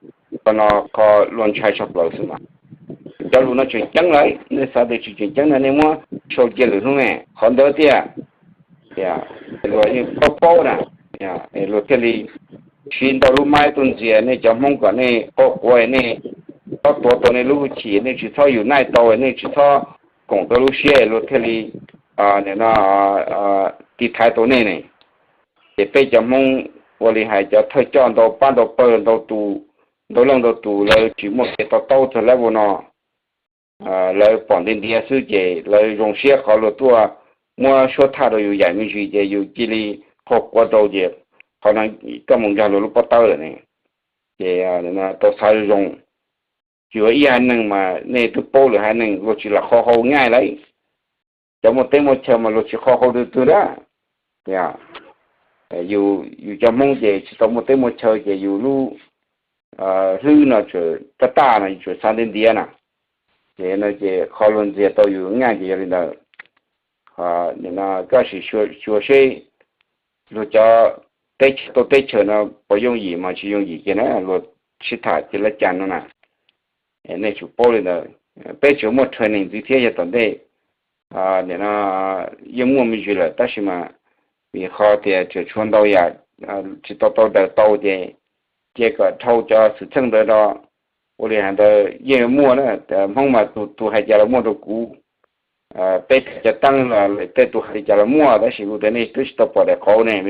qhov no qhov luag ntshai tshaj plaws xwb mas. Cov lus no tseem ceeb lawm, nej xav tias tsis tseem ceeb no nej muab sau cia lwm hnub ne, qhov ntawd tiag. Luag yeej paub paub na, luag thiaj li siv ntau lub maib tuaj ntxias nej cov Hmoob kom nej qaug quav, nej txhob tuav tau nej lub hwj chim, nej tsis txhob unite tau, nej tsis txhob koom tau lub siab, luag thiaj li nim no tiv thaiv tau nej ne. Ces peb cov Hmoob ua li hais cov thawj coj ntau pab ntau pawg ntau tus, ntau leej ntau tus lawv tsis muaj kev to taub txog level no. lawv pom ntiav ntiav xwb ces lawv zoo siab qhov luag tuaj muab suab thaj rau yus yaim me ntsis ces yus cia li qaug qua rau ces qhov no koj mus nkag luag lub pob tawb lawm ne. Ces tau xav zoo, tsuas ib haiv neeg mas nej twb paub lwm haiv neeg luag tsis lam qhau hau nyaj lawm. Cov muaj teb muaj chaw mas luag tsis qhau hau twg twg dab. Yus cov Hmoob ces tsis tau muaj teb muaj chaw ces yus lub hlwb no tsuas taj taj no yus tsuas xav ntiav ntiav na. Ces no ces qhov luag ntxias tau yus nyaj ces yog li ntawd. Koj sim xyuas seb luag cov teb chaws tuaj teb chaws no puas yooj yim mas tsis yooj yim kiag na, luag sib tham cia li cas no na. Nej tsum paub li ntawd, peb tsuas muaj training ntxiv thiab yog tom ntej nim no yeej muaj me ntsis lawm tab sis mas vim qhov tias tseem tshuav ntau yam tsis tau tau daws tau ces cia kom dhau cov xwm txheej ntawd rau. Ua li hais ntawd yeej muaj na, Hmoob mas tus tus hais cas los muaj rau kuv. Peb cov teeb los tej tus hais li cas los muaj tab sis kuv tias nej twb tsis tau pom daim qauv ne,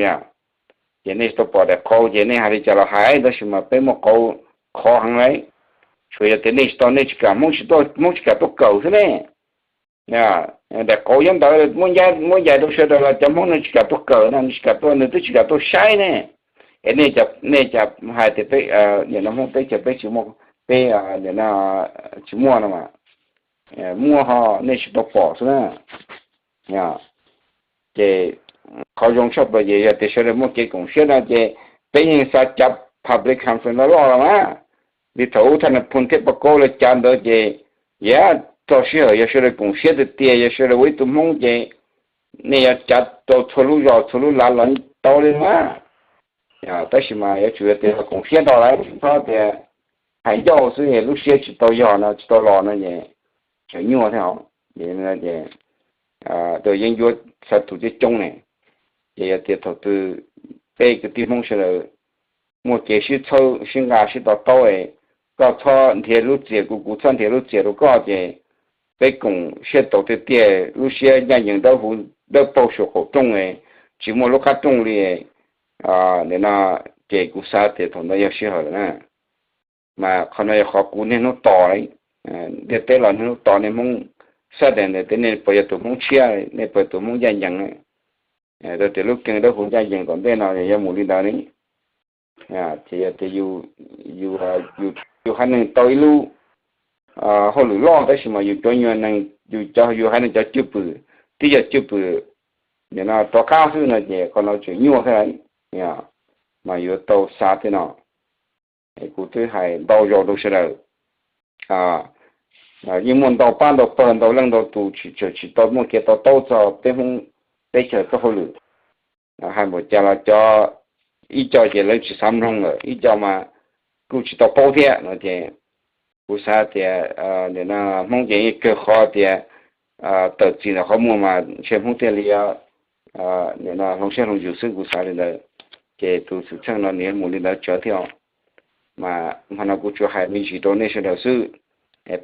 ces nej tsis tau pom daim qauv ces nej hais li cas los hais tab sis mas peb muaj qauv qhov heev lawm. Tsuas yog tias nej tsis tau, nej tsis kam, Hmoob tsis kam tuaj kawm xwb ne. Daim qauv nyob ntawd muab ncaim rau sawv daws los cov Hmoob nws tsis kam tuaj kawm no, nws tsis kam tuaj, nws twb tsis kam tuaj saib ne. Es nej cas hais tias peb nim no Hmoob teb chaws peb tsis muaj, peb nim no tsis muaj no mas muaj ho nej tsis tau pom xwb na. Ces qhov zoo tshaj plaws ces yog tias sawv daws muaj kev koom siab no ces peb yeej xav cov public conference loj loj los mas, li thaum ub thaj na phoo thiab pov koob lawv cov ntawd ces, yog txog sij hawm yog sawv daws koom siab tiag tias yog sawv daws ua ib tug Hmoob ces nej yuav cov rau txhua lub zos txhua lub lav los tau li mas. Tab sis mas yuav tsum yog tias koom siab tau lawm, tsis txhob tias hais ncauj xwb es lub siab tsis tau yog no tsis tau los no es tseem nyuaj thiab os. Ces yeeb ncuab xav tus coob coob ne, ces yog tias thaum twg peb kwv tij Hmoob sawv daws muaj kev sib txhawb sib nqa sib to taub es koj txhob nrhiav lub txiam kuv, kuv txhob nrhiav lub txiam rau koj ces peb koom siab tau tiag tiag lub siab ncaj ncees dawb huv dawb paug saum qaum rooj es tsis muaj lub qab rooj li no, ces kuv xav tias thaum ntawd yog sij hawm lawm na. Mas qhov no yog qhov kuv niaj hnub tos li, ntiaj teb los niaj hnub tos nej Hmoob xab dees ntawm tias nej puas yog tus Hmoob tshiab, nej puas yog tus Hmoob ncaj ncees. Rau tias lub keeb dawb huv ncaj ncees tom ntej no yog mus li ntawd li. Ces yog tias yus haiv neeg tau ib lub hauj lwm loj tab sis mas yus cov nyuag neeg, yus cov, yus haiv neeg cov cwj pwm, twb yog cwj pwm nim no rov qab xwb no ces qhov no tseem nyuaj thiab. Mas yuav tau xav thiab no. Kuv twb hais ntau zaus rau sawv daws, yeej muaj ntau pab ntau pawg ntau leej ntau tus tseem tsis tau muaj kev to taub txog peb Hmoob teb chaws txoj hauj lwm. Hais npaum cas los cov ib co ces lawv tsis xav mloog lawm, ib co mas kuj tsis tau paub thiab no ces kuv xav tias nim no Hmoob ces yeej kawg qhov tias tawm txim ntawm qhov muag mas ntshe Hmoob thiaj li nim no hloov siab hloov ntsws xwb, kuv xav li ntawd. Ces tus xwm txheej no nws yuav mus li ntawd tsawv thiab os. Mas hmo no kuv tsuas hais me ntsis rau nej sawv daws xwb.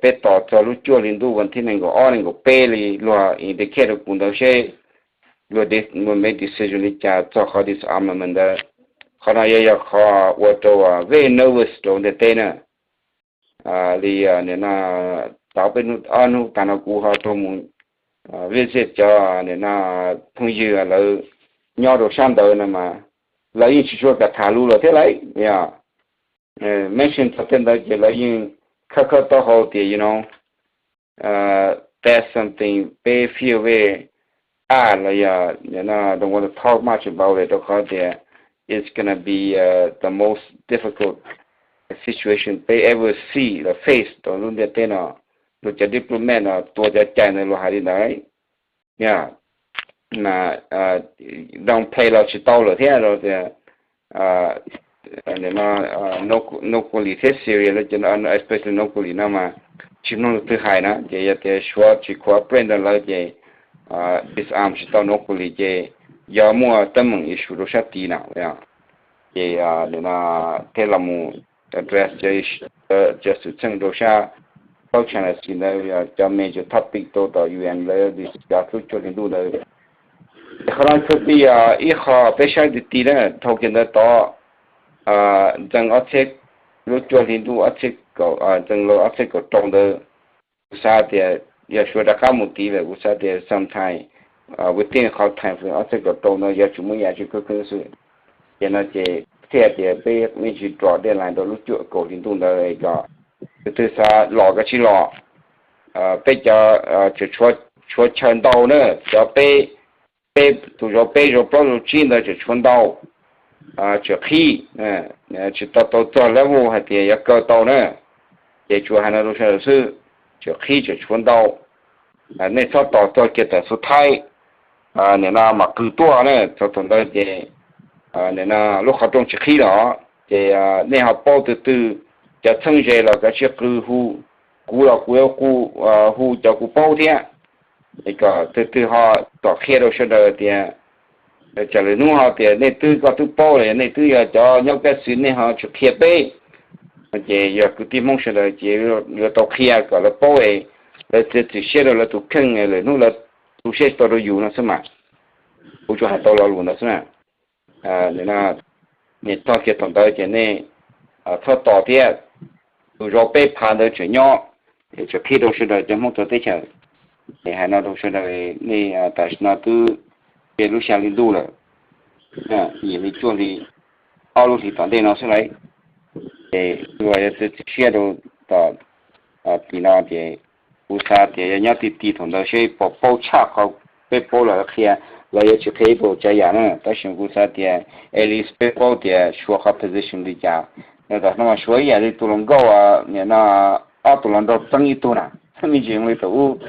Peb tos txog lub cuaj hli ntuj vas thib nees nkaum ob nees nkaum peb li luag indicate rau kuv ntawd seb luag make decision li cas txog qhov disarmament ntawd. Qhov no yog, yog qhov ua rau very nervous rau ntiaj teb na. Li nim no tau peb hnub ob hnub tas no kuv ho rau mus visit cov nim no phooj ywg lawv nyob rau sab ntawd no mas lawv yeej tsis tshua kam tham lus lawm thiab lauj. Yog mention txog tej ntawd ces lawv yeej khawb khawb taub hau tias you know that's something peb feel very odd los yog don't want to talk much about it rau qhov tias it's gonna be the most difficult situation peb ever see the face rau lub ntiaj teb no. Luag cov diplomat no tua cov cai ntawd luag hais li ntawd. Yog mas downplay los tsis tau lawm thiab rau tias no North Korea thiab Syria, especially North Korea no mas tsis mloog leej twg hais na, ces yog tias Suav tsis cooperate rau lawv ces disarm tsis tau North Korea ces yuav muaj teeb meem issue rau sab tid na. Ces nim no thiaj los mus address cov xwm txheej rau sab paub China Sea ntawd, cov major topic rau tom U N lawv cov lub cuaj hli ntuj ntawd. Ces qhov no txhua tig yog ib qho peb saib ti ti na, dhau kiag ntawd tod ntxeev ob txhiab, lub cuaj hli ntuj ob txhiab kaum, ntxeev laus ob txhiab kaum rau ntawd Kuv xav tias yog suav rov qab mus tid lawm, kuv xav tias sometime within qhov time frame ob txhiab kaum rau no yog tsis muaj yam tsis khwb khwb xwb. Ces no ces thiaj tias peb nej tsis rov deadline rau lub cuaj kaum hli ntuj ntawd kom tus twg xav los kav tsij los. Peb cov tshuav chaw ntau na, cov peb, peb tus zauv peb zauv plaub zauv tsib ntawd tseem tshuav ntau, tseem qhib, tsis tau tau txog level hais tias yuav kaw tau na. Ces tsuas hais no rau sawv daws xwb, tseem qhib tseem tshuav ntau. Nej txhob tos txog kiag tam xub thaib, nim no mam qw tuaj na, txog thaum ntawd ces nim no lub qhov rooj tsis qhib los. Ces nej ho paub tus twg, cov txheeb ze los kav tsij qw hu, kuv los kuv yuav hu cov kuv paub thiab, es kom tus twg ho kom qhia rau sawv daws tias, tsam lwm hnub ho tias nej twb, koj twb paub los yog nej twb yog cov nyob kaj xwm nej ho tsis qhia peb. Ces yog kwv tij Hmoob sawv daws ces yuav tau qhia kom lawv paub, lawv txiav txim siab rau lawv tus kheej, lwm hnub lawv tu siab tsis tau rau yus no xwb mas. Kuv tsuas hais tau lo lus ntawd xwb na. Nim no, nim txog kiag thaum ntawd ces nej txhob tos thiab. Tus zauv peb phav ntawd tseem nyob, es tseem qhib rau sawv daws cov Hmoob rau teb chaws. Es hais no rau sawv daws, nej tam sim no twb peb lub xya hli ntuj lawm, yim hli cuaj hli, ob lub hlis tom ntej no xwb lauj. Ces tus uas yuav txiav txim siab rau tom tim no ces kuv xav tias yog nyob ti ti thaum ntawd seb puas paub tshaj qhov peb paub los qhia, los yuav tsis qhia ib puas tsav yam na. Tab sis kuv xav tias at least peb paub tias suav qhov position li cas. Nws tam no mas suav ib yam li tus hluas nkauj, nim no ob tug hluas nraug txeeb ib tug na, me ntsis li thaum ub,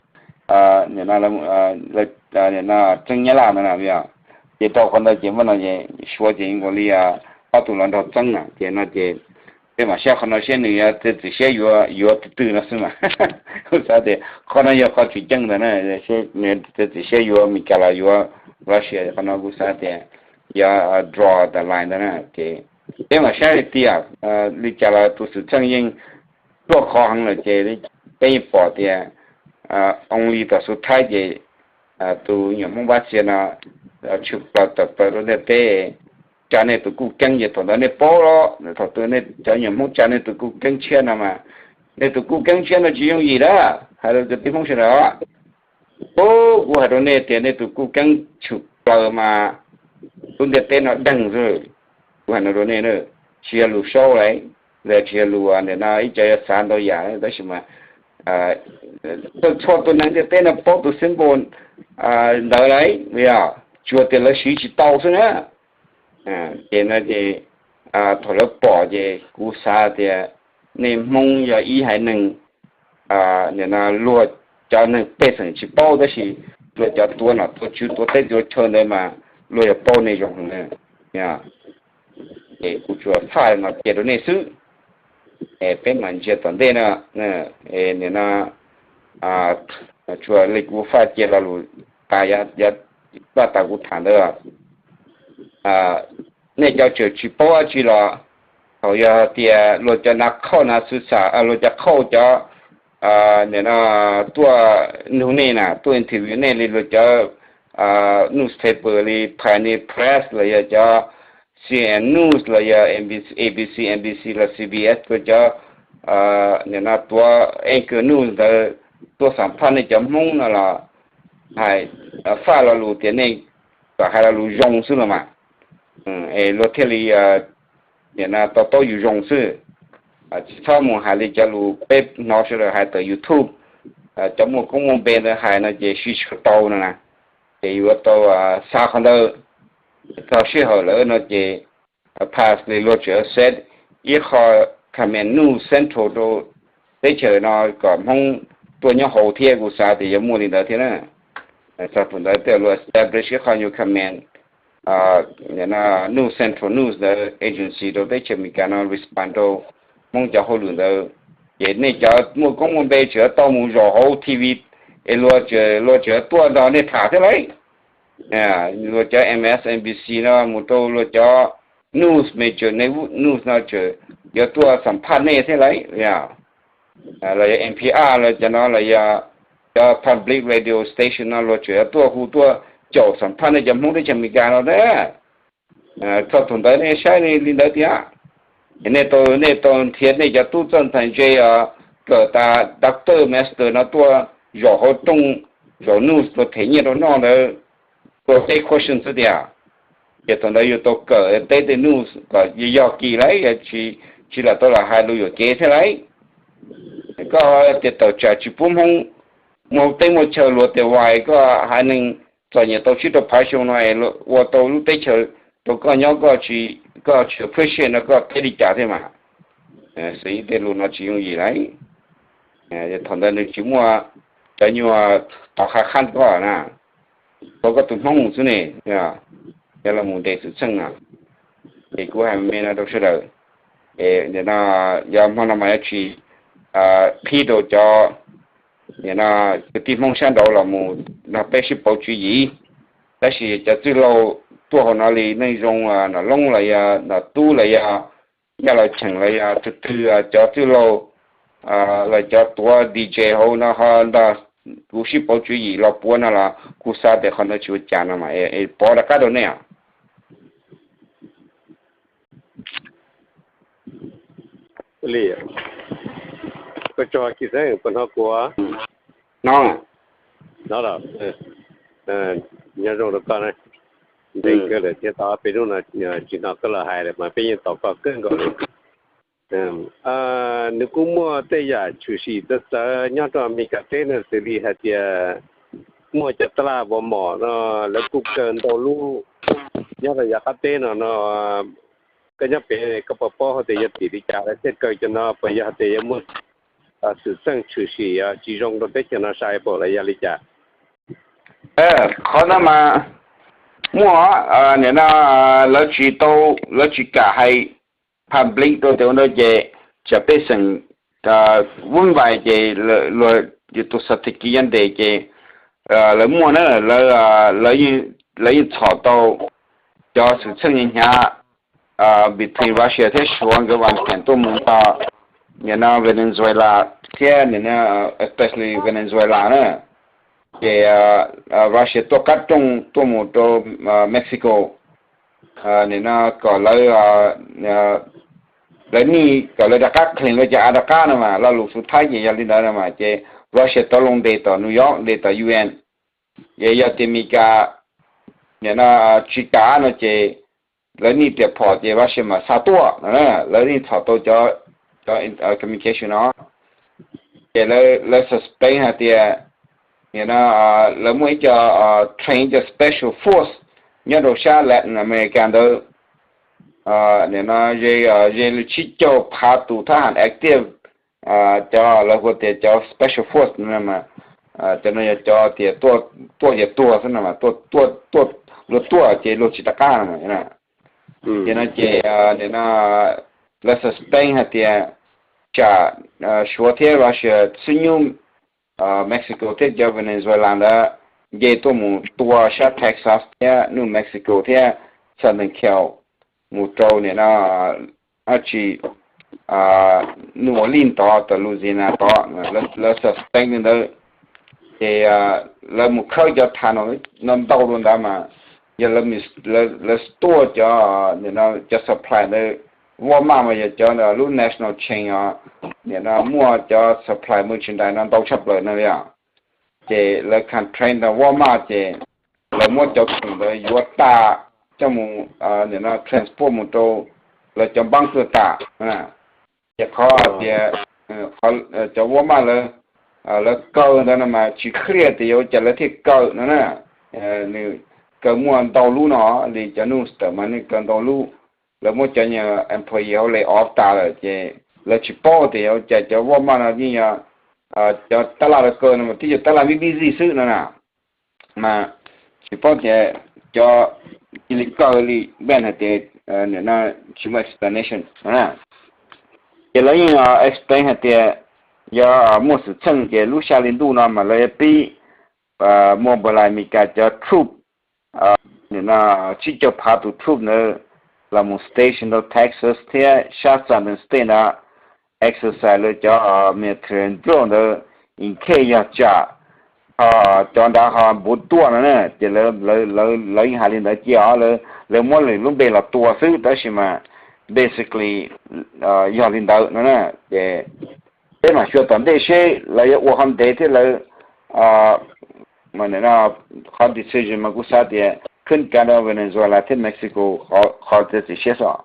nim no, nim no txeeb Nyab Laj ntawd na. Ces rau qhov ntawd ces muaj no, suav ces nkaus li ob tug hluas nraug txeeb na. Ces no ces peb mam saib qhov no seb nws yuav txiav txim siab yuav, yuav tus twg no xwb mas. Kuv xav tias qhov no yog qhov tseem ceeb ntawd na, seb nws txiav txim siab yuav Meskas los yuav Russia, qhov no kuv xav tias yog draw the line ntawd na. Ces peb mam saib tias li cas los tus xwm txheej yeej tuaj qhov heev lawm ces peb yeej pom tias only tom xub thaib ces tus nyuam Hmoob Vaj Xias no tshwm plaws tawm plaws rau ntiaj teb, tsa nej tus kuj keeb. Ces thaum ntawd nej paub los thaum twg nej cov nyuam Hmoob tsa nej tus kuj keeb tshiab no mas, nej tus kuj keeb tshiab no tsis yooj yim na. Hais rau cov tib Hmoob sawv daws, kuv hais rau nej tias nej tus kuj keeb tshwm plaws mas lub ntiaj teb no deeg xwb. Kuv hais no rau nej, tsis yog lus saub lauj, tsis yog lus nim no ib co yuav xav ntau yam tab sis mas txhua tus neeg ntiaj teb no paub tus symbol ntawd lauj, yog tsuas tias lawv siv tsis tau xwb na. Ces no ces thaum lawv pom ces kuv xav tias nej Hmoob yog ib haiv neeg nim no luag cov neeg pej xeem tsis paub tab sis luag cov tuav nom tuav tswv tuav teb tuav chaw ntawd mas luag yog paub nej zoo heev na. Ces kuv tsuas faj no cia rau nej xwb, es peb mam ntsia tom ntej no. Nim no tsuas li kuv faj cia lo lus tas, yav paj tas kuv tham ntawd, nej cov tseem tsis paub dab tsi los thaum yog tias luag cov nav khauj nav xwb xav, luag cov khauj cov nim no tuaj nug nej na, tuaj interview nej li luag cov newspaper li Pioneer Press los yog cov C N News los yog ABC, N B C los C B S, tuaj cov nim no tuav anchor news ntawd tuaj xam phaj nej cov Hmoob no los hais, faj lo lus tias nej kom hais lo lus zoo xwb los mas, es luag thiaj li nim no to taub yus zoo xwb. Tsis txhob mus hais li cov lus peb hnov sawv daws hais tawm YouTube, cov muaj koob muaj npe ntawd hais no ces sib tshawb tau no na. Ces yuav tau xav qhov ntawd. Txog sij hawm lawm no ces pass li luag tseem set ib qho command news central rau teb chaws no kom Hmoob tuaj nyob hauv thiab, kuv xav tias yuav muaj li ntawd thiab na. Txog thaum ntawd tej luag establish ib qho new command news, central news ntawd, agency rau teb chaws Amelikas no respond rau Hmoob cov hauj lwm ntawd. Ces nej cov muaj koob muaj npe tseem tau mus zaum hauv T V, es luag tseem, luag tseem tuaj nrog nej tham thiab lauj. Luag cov M S N B C no mus rau luag cov news major news no tseem yuav tuaj xam phaj nej thiab lauj. Los yog N P R los cov no los yog cov public radio station no luag tseem yuav tuaj hu tuaj caum xam phaj nej cov Hmoob teb chaws Amelikas no thiab. Txog thaum ntawd nej saib li ntawd tiag. Nej tau, nej tau nrhiav nej cov tub txawj ntxhais ntse os, kawm tas doctor master no tuaj zaum hauv rooj, zaum nuj tuaj them nyiaj rau noj ntawd, tuaj teb question xwb tiag. Ces thaum ntawd yus tau kawm teb tej nuj kom yog kis lauj, tsis lam tau lam hais lus yuam kev thiab lauj. Koj tias tawm tsam tsis pub Hmoob muaj teb muaj chaw luag tias vais, koj haiv neeg txom nyem tau tsib rau phav xyoo no es ua tau lub teb chaws rau koj nyob, koj tsis appreciate no koj teb li cas thiab mas. Xws li tej lus no tsis yooj yim lauj. Thaum ntawd nws tsis muaj cov nyuag tom qha qhab koj na, tau koj tus Hmoob mus xwb ne, yog los mus ntes xwm txheej no. Ces kuv hais me no rau sawv daws, no yog hmo no mas yuav tsis qhib rau cov kwv tij Hmoob sab nraud los mus nrog peb sib pauv tswv yim. Tab sis cov txwj laug tuaj hauv no li Neej Zoo Nom Loob los yog Nom Tub los yog Yaj Laus Cheem los yog tus twg cov txwj laug los cov tuav D J hauv no ho nrog kuv sib pauv tswv yim los puav no los kuv xav tias qhov ntawd tsis ua cas no mas es pov rov qab rau nej os. Li, koj tso Kis Xeeb puas hnov kuv? No, no, nyob zoo rau koj. Ntev kawg lawm thiab tau peb hnub no tsis hnov koj los hais lawm mas peb yeej tos koj kawg nkaus li. Nws kuj muaj tej yam tshwm sim txawv txawv nyob rau Amelikas teb no xws li hais tias muaj cov tab laj Walmart no lawv kuj kaw ntau lub nyob rau yav qab teb no no. Koj nyob pem koj puas paub hais tias yog tim li cas lawv thiaj kaw cov no, puas yog hais tias yuav muaj xwm txheej tshwm sim tsis zoo rau teb chaws no sai pam los yog li cas? Qhov no mas muaj, nim no lawv tsis tau, lawv tsis kam hais public rau tias ua ntawd ces tsam pej xeem vuv vais ces luag tus xav thim kiv yuav ntes ces lawv muaj na, lawv yeej txhom tau cov xwm txheej hnyav between Russia thiab Suav nkawd vas theem tuaj mus nrog nim no Venezuela thiab nim no especially Venezuela na. Ces Russia tuaj qab rooj tuaj mus rau Mexico, nim no kom lawv, lawv nij kom lawv rov qab claim lawv cov av rov qab no mas lo lus xub thawj ces yog li ntawd no mas ces Russia tau loo ntes tom New York ntes tom U N. Ces yog tias Amelikas nim no tsis kam no ces lawv nij tias phom ces Russia mam xa tuaj no, lawv nij txhom tau cov communication no. Ces lawv suspect hais tias nim no lawv muaj ib co train cov special force nyob rau sab Latin America ntawd. Nim no ze, ze li tsib caug phav tus thab ham active, cov lawv hu tias cov special force no, cov no yog cov tias tuaj ces tuag xwb no, luag tuaj ces luag tsis rov qab no. Ces no ces nim no lawv suspect hais tias tsam Suav thiab Russia xub nyub Mexico thiab cov Venezuela ntawd nce tuaj mus tua sab Texas thiab New Mexico thiab Southern Cal mus rau nim no dab tsi New Orleans tod, tom Louisiana tod, lawv suspect li ntawd. Ces lawv mus khawb cov tunnel no ntau dua ntawd mas yog lawv tuaj cov, cov supply ntawd, Walmart mas yog cov lub national chain os, nim no muaj cov supply merchandise no ntau tshaj plaws no li os. Ces lawv contract ntawm Walmart ces lawv muab cov khoom ntawd yuav tas coj mus, nim no transport mus rau lawv cov npab tuag tas. Ces qhov tias cov Walmart lawv, lawv kaw ntawd no mas tsis clear tias yuav ua cas lawv thiaj kaw no na. Nws kaw muaj ntau lub no li cov news tawm mas nws kaw ntau lub, lawv muab cov employee hauv lay off tas lawm ces lawv tsis paub tias yuav ua cas cov Walmart no yeej yog cov tab laj lawv kaw no mas twb yog tab laj busy xwb no na. Mas tsis paub tias cov cia li kaw li, ban hais tias nim no tsis muaj explanation no na. Ces lawv yeej explain hais tias yog muaj xwm txheej ces lub xya hli ntuj no mas lawv yuav pib muaj npawg lais Amelikas cov troop, nim no tsib caug phav tus troop ntawd los mus station rau Texas thiab sab Southern State ntawd exercise lawv cov military drill ntawd, in case yog tsam cov nrad ho npuv tuaj no na. Ces lawv yeej hais li ntawd cia os, lawv muab lwm lub npe los tua xwb tab sis mas basically yog li ntawd no na. Ces peb mam xyuas tom ntej seb lawv yuav ua qhov ntev thiab lawv qhov decision mas kuv xav tias khwb ka rau Venezuela thiab Mexico qhov txiav txim siab xwb.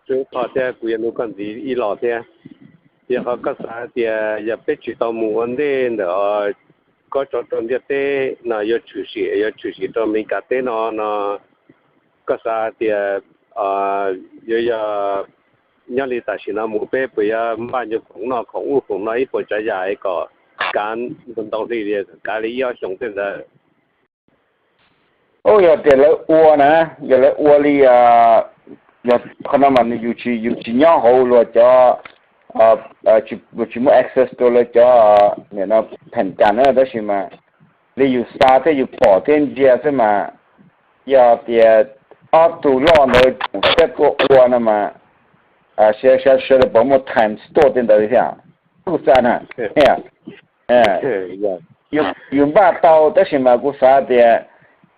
Tsuas qhov thiab kuv yuav nug koj ntxiv ib los thiab, yog qhov koj xav tias yog peb tsis tau mus ua ntej ntawm kob tsov rog ntiaj teb no yuav tshwm sim, yuav tshwm sim rau Amelikas teb no no, koj xav tias yuav yog nyob li tam sim no mus peb puas yuav npaj nyuag khoom noj khoom ub khoom no ib puas tsav yam kom kav ntau hli li, kav li ib ob xyoos tej ntawd? Yog tias lawv ua na, yog lawv ua li, yog qhov no mas nws yus tsis, yus tsis nyob hauv luag cov, yus tsis muaj access rau lawv cov phem kas na, tab sis mas li yus xav thiab yus pom thiab ntsia xwb mas, yog tias ob tug loj ntawd tseem tuaj ua no mas, sawv daws puas muaj time stop tej ntawd thiab? Kuv xav na, yus npaj tau tab sis mas kuv xav tias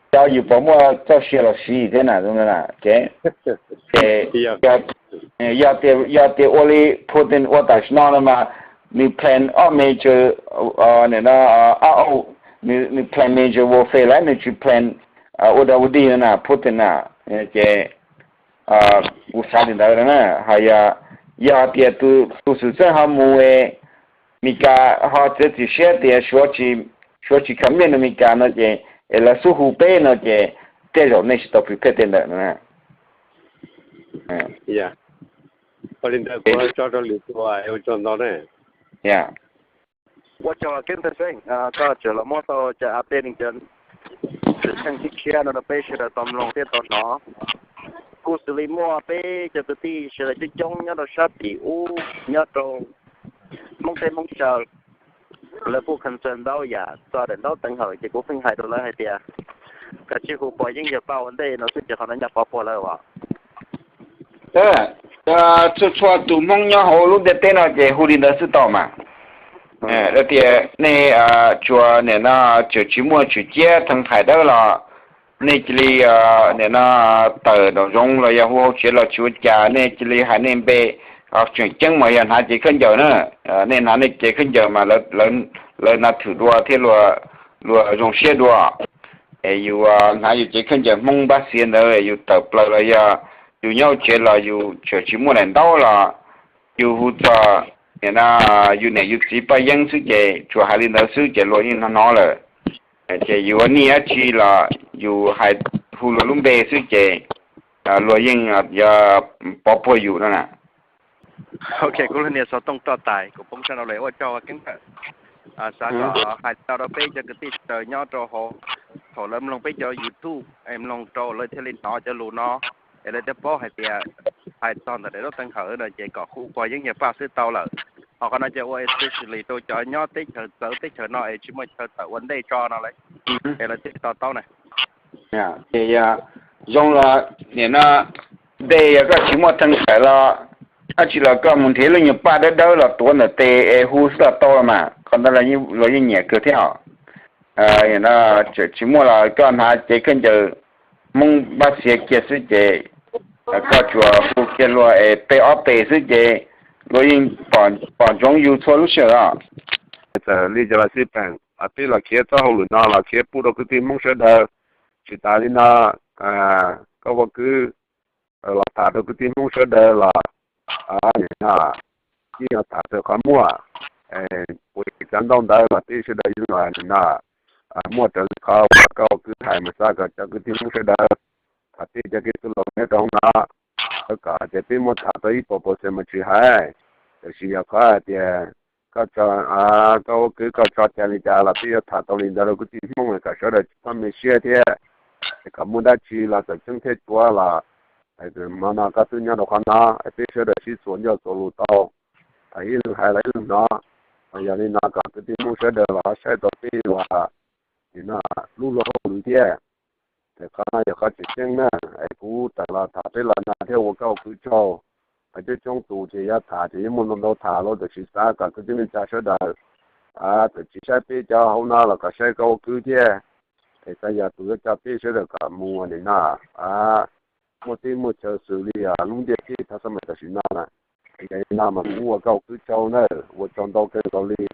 cov yus puas muaj txoj sia los siv thiab na. Ces yog tias ua li Putin ua tam sim no no mas nws plan ob major, no, nws plan major warfare lawm, nws tsis plan ua dog ua dig no na Putin na. Ces kuv xav li ntawd na. Ho yog, yog tias tus xwm txheej ho mus, Meskas ho txiav txim siab tias Suav tsis commit rau Meskas no ces es lawv xub hu peb no ces tej zaum nej tsis tau prepare tej ntawd no. Ua li ntawd kuv tso rau lwm tus ua tsaug ntau na. Ua tsaug Keeb Xeeb, koj tseem los muab tau cov update neeg cov xwm txheej tshiab tshiab no rau peb sawv daws tau mloog thiab tau hnov. Kuj xws li muaj peb cov kwv tij sawv daws coob coob nyob rau sab tim ub nyob rau Hmoob teb Hmoob chaw, lawv kuj concern ntau yam txog daim ntaub teev hawm ces kuv pheej hais rau lawv hais tias kav tsij hu pog Yeeb Yawg Paj ua ntej no xwb ces qhov no nyaj pov puag lawm as. Txhua txhua tus Hmoob nyob hauv lub ntiaj teb no ces hu li ntawd xwb tau mas. Tias nej tsuas nim no tseem tsis muaj tswm ciab theej thaim dawb los nej cia li nim no tawm nraum zoov los yog hu hauv tsev los tsis ua cas, nej cia li hais nej npe. Tseem ceeb mas yog hnav cev khaub ncaws na, nej hnav nej cev khaub ncaws mas lawv na thwm dua thiab luag zoo siab dua. Es yus hnav yus cev khaub ncaws Hmoob npab xiav ntawd yus tawm plaws los yog yus nyob hauv tsev los yus tseem tsis muaj daim ntaub los yus hu txog nim no yus niam yus txiv Paj Yeeb xwb ces tsuas hais li ntawd xwb ces luag yeej hnov hnov lawm. Ces yus ua nij dab tsi los yus hais hu luag lub npe xwb ces luag yeej yuav pov puag yus no na. Ok, kuv lub niag xov tooj roj tais kuv poob sab nraud lawm, ua tsaug Keeb Xeeb. Xav kom hais tau rau peb cov kwv tij sawv daws nyob rau hauv, thaum lawv mloog peb cov YouTube es mloog rau lawv thiaj li hnov cov lus no, es lawv thiaj paub hais tias hais txog ntawm daim ntaub teev hawm no ces kom hu pog Yeeb Yawg Paj xwb tau lawm. Ho qhov no ces ua especially rau cov nyob teb chaws txawv teb chaws no es tsis muaj chaw tawm ua ntej tso no lawm, es lawv thiaj li to taub na. Ces yog zoo los nim no npe yog koj tsis muaj theej thaim los dab tsi los koj mus nrhiav lub nyuag paj dawb dawb los tuav ntawm tes es hu xwb los tau los mas, qhov ntawd los yeej nyiam kawg thiab os. Tsis muaj los koj hnav cev khaub ncaws Hmoob npab xiav kiag xwb ces koj tsuas hu kiag luag es pe ob pe xwb ces luag yeej pom ntsoov yus txhua lub sij hawm os. Txawm li cas los xij peem, peb los khiav txoj hauj lwm no los khiav pub rau kwv tij Hmoob sawv daws. Tsis tas li no, koj ua kwv los tham rau kwv tij Hmoob sawv daws los nim no yeej yog tham raws qhov muaj. Ua li cov ntaub ntawv los peb sawv daws yeej los nim no muaj raws li qhov uas koj ua kwv hais mas xav kom cov kwv tij Hmoob sawv daws tham peb cov kev tu los nyob rau hauv no, kom hais tias peb muaj tham tau ib puas percent mas tsis hais. Tiam sis yog qhov hais tias koj, koj ua kwv koj tso cai li cas los peb yuav tham tau li ntawd rau kwv tij Hmoob kom sawv daws tsis txhob me siab thiab. Es kom muaj dab tsi los txawm ceeb thiab cuav los hmo no koj twb nyob rau qhov no, peb sawv daws sib txuas ncauj txuas lus tau, ib leeg hais los ib leeg hnov. Yog li no kom kwv tij Hmoob sawv daws los ho saib tau peb ua nim no lub luag hauj lwm thiab. Es qhov no yog qhov tseem ceeb na, es kuv tawm los tham peb los no thiab ua koj ua kwv tsaug. Coob coob tus ces yog tham ces yeej muaj ntau ntau tham los tiam sis xav kom kwv tij neej tsa sawv daws txawm tsis saib peb cov hauv no los kom saib koj ua kwv thiab. Es xav yog tus yuav coj peb sawv daws kom mus nim no muaj teb muaj chaw xws li lub ntiaj teb thaum xab mais tam sim no na. Yog li no mas kuv ua koj ua kwv tsaug nawb, ua tsaug ntau kawg nkaus li.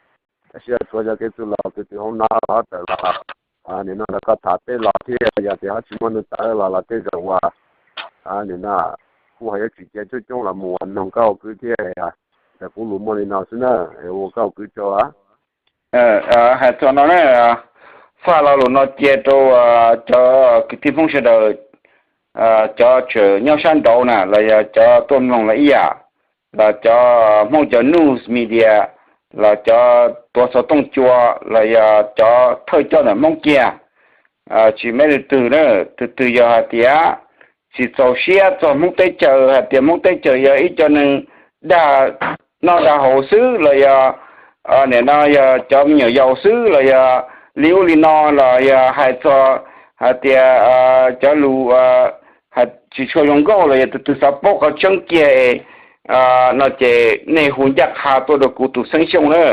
Tab sis tshuav cov kev txwj laus tus twg hauv no los tawm los, nim no nrog koj tham teb los thiab, yog tias ho tsis muaj neeg tawm los los tej zaum uas nim no kuv ho yuav tsis cia coob coob los mus ua noog koj ua kwv thiab. Ces kuv lus muaj li no xwb na, ua koj ua kwv tsaug. Hais txog no na, faj lo lus no cia rau cov kwv tij Hmoob sawv daws, cov tseem nyob sab nraud na los yog cov tuaj mloog los ib yam, los cov Hmoob cov news media, los cov tuav xov tooj cua, los yog cov thawj coj ntawm Hmoob kiag, tsis me leej twg na, tus twg yog hais tias tsis txaus siab txog Hmoob teb chaws, hais tias Hmoob teb chaws yog ib co neeg dag noj dag haus xwb los yog nim no yog cov me nyuam yaus xwb los yog li ub li no los yog hais txog hais tias cov lus tsis tshua zoo nkauj los yog tus twg xav paub qhov tseeb kiag no ces nej hu ncaj qha tuaj rau kuv tus Xeeb Xyooj na.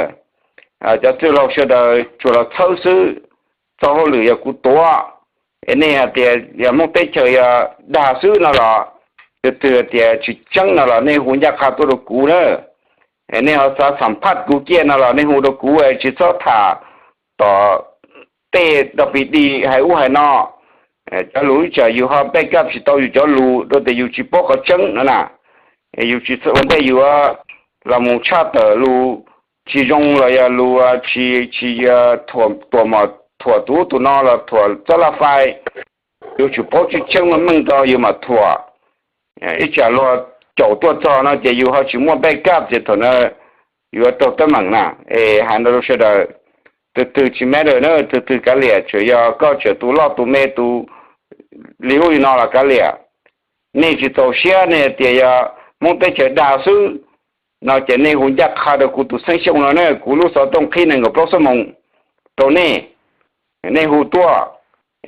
Cov txwj laug sawv daws tsuas los txhawb xwb, txoj hauj lwm yog kuv tuav. Es nej hais tias yog Hmoob teb chaws yog dag xwb no los, tus twg tias tsis tseeb no los nej hu ncaj qha tuaj rau kuv na. Nej ho xav xam phaj kuv kiag no los nej hu rau kuv, tsis txhob tham tom tej rau pis di hais ub hais no. Cov lus ib tsam yus ho back up tsis tau yus cov lus rau tias yus tsis paub qhov tseeb no na. Yus tsis ua ntej yus los mus tshaj tawm lus tsis zoo los yog lus tsis, tsis tuam mom thuam tus ub tus no los thuam txoj laj fais. Yus tsum paub tseeb tseeb meej meej rau yus mam thuam. Ib tsam luag caum tuaj txog no ces yus ho tsis muaj back up ces thaum na yuav raug teeb meem na. Es hais no rau sawv daws, tus twg tsis matter na, tus twg kav liam, tsuas yog koj tseem tus loj tus me tus li ub li no los kav liam. Nej tsis txaus siab nej tias yog Hmoob teb chaws dag xwb no ces nej hu ncaj qha rau kuv tus Xeeb Xyooj no ne, kuv lub xov tooj qhib nees nkaum plaub xuab moos rau nej. Nej hu tuaj,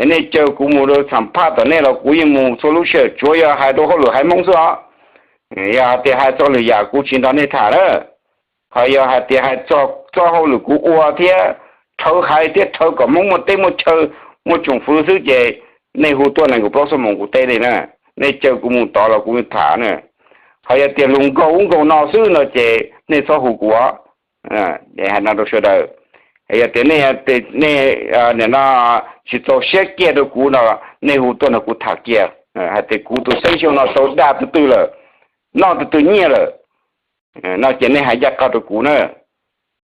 nej caw kuv mus rau xam phaj tom nej los kuv yeej mus txhua lub sij hawm, tsuav yog hais rau hauj lwm haiv Hmoob xwb os. Yog hais tias hais txog lwm yam kuv tsis nrog nej tham na. Ho yog hais tias hais txog txoj hauj lwm kuv ua thiab rhawv haiv thiab rhawv kom Hmoob muaj teb muaj chaw, muaj tsoom fwv xwb ces nej hu tuaj nees nkaum plaub xuab moos kuv teb li na. Nej caw kuv mus tod los kuv tham na. Ho yog tias lus nkaug ub nkaug no xwb no ces nej txhob hu kuv. Hais no rau sawv daws, yog tias nej, nej nim no tsis txaus siab kiag rau kuv no, nej hu tuaj nrog kuv tham kiag hais tias kuv tus Xeeb Xyooj no tau dag tus twg lawm, noj tus twg nyiaj lawm no ces nej hais ncaj qha rau kuv na.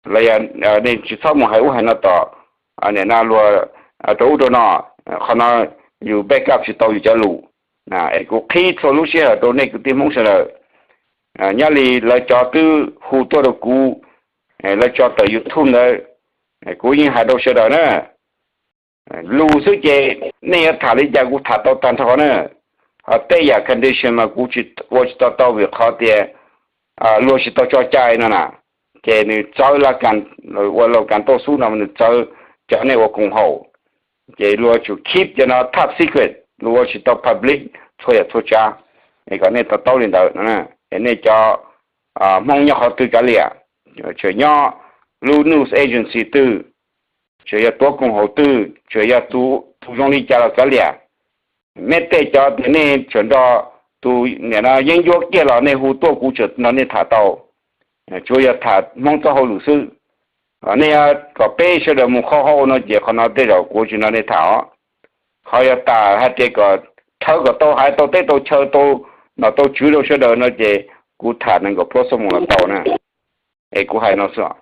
Los yog nej tsis txhob mus hais ub hais no tom, nim no luag rau ub rau no, qhov no yus back up tsis tau yus cov lus. Es kuv qhib txhua lub sij hawm rau nej kwv tij Hmoob sawv daws. Nyob li lawv cov twb hu tuaj rau kuv, lawv tso tawm YouTube ntawd, kuv yeej hais rau sawv daws na. Lus xwb ces nej yuav tham li cas kuv tham tau tag nrho na. Ho tej yam condition mas kuv ua tsis tau tau vim qhov tias luag tsis tau tso cai no na. Ces nws txawv la kas, ua la kas tauj xub no nws txawv cov nej ua koom haum. Ces luag tsum keep cov no top secret, luag ua tsis tau public txhua yam txhua tsav. Es kom nej to taub li ntawd, es nej cov Hmoob nyob qhov twg kav liam, tseem nyob lub news agency twg, tseem yog tuav koom haum twg, tseem yog tus zoo li cas los kav liam. Meb tej cov tias nej tseem nrog tus nim no yeeb ncuab kiag los nej hu tuaj kuv tseem nrog nej tham tau. Tsuav yog tham Hmoob txoj hauj lwm xwb. Nej kom peb sawv daws mus qhov hauv no ces qhov no tej zaum kuv tsis nrog nej tham os. Qhov yog tham hais tias kom rhawv kom tau haiv tau teb tau chaw tau nom tau tswv rau sawv daws no ces kuv tham nees nkaum plaub xuab moos los tau na. Es kuv hais no xwb.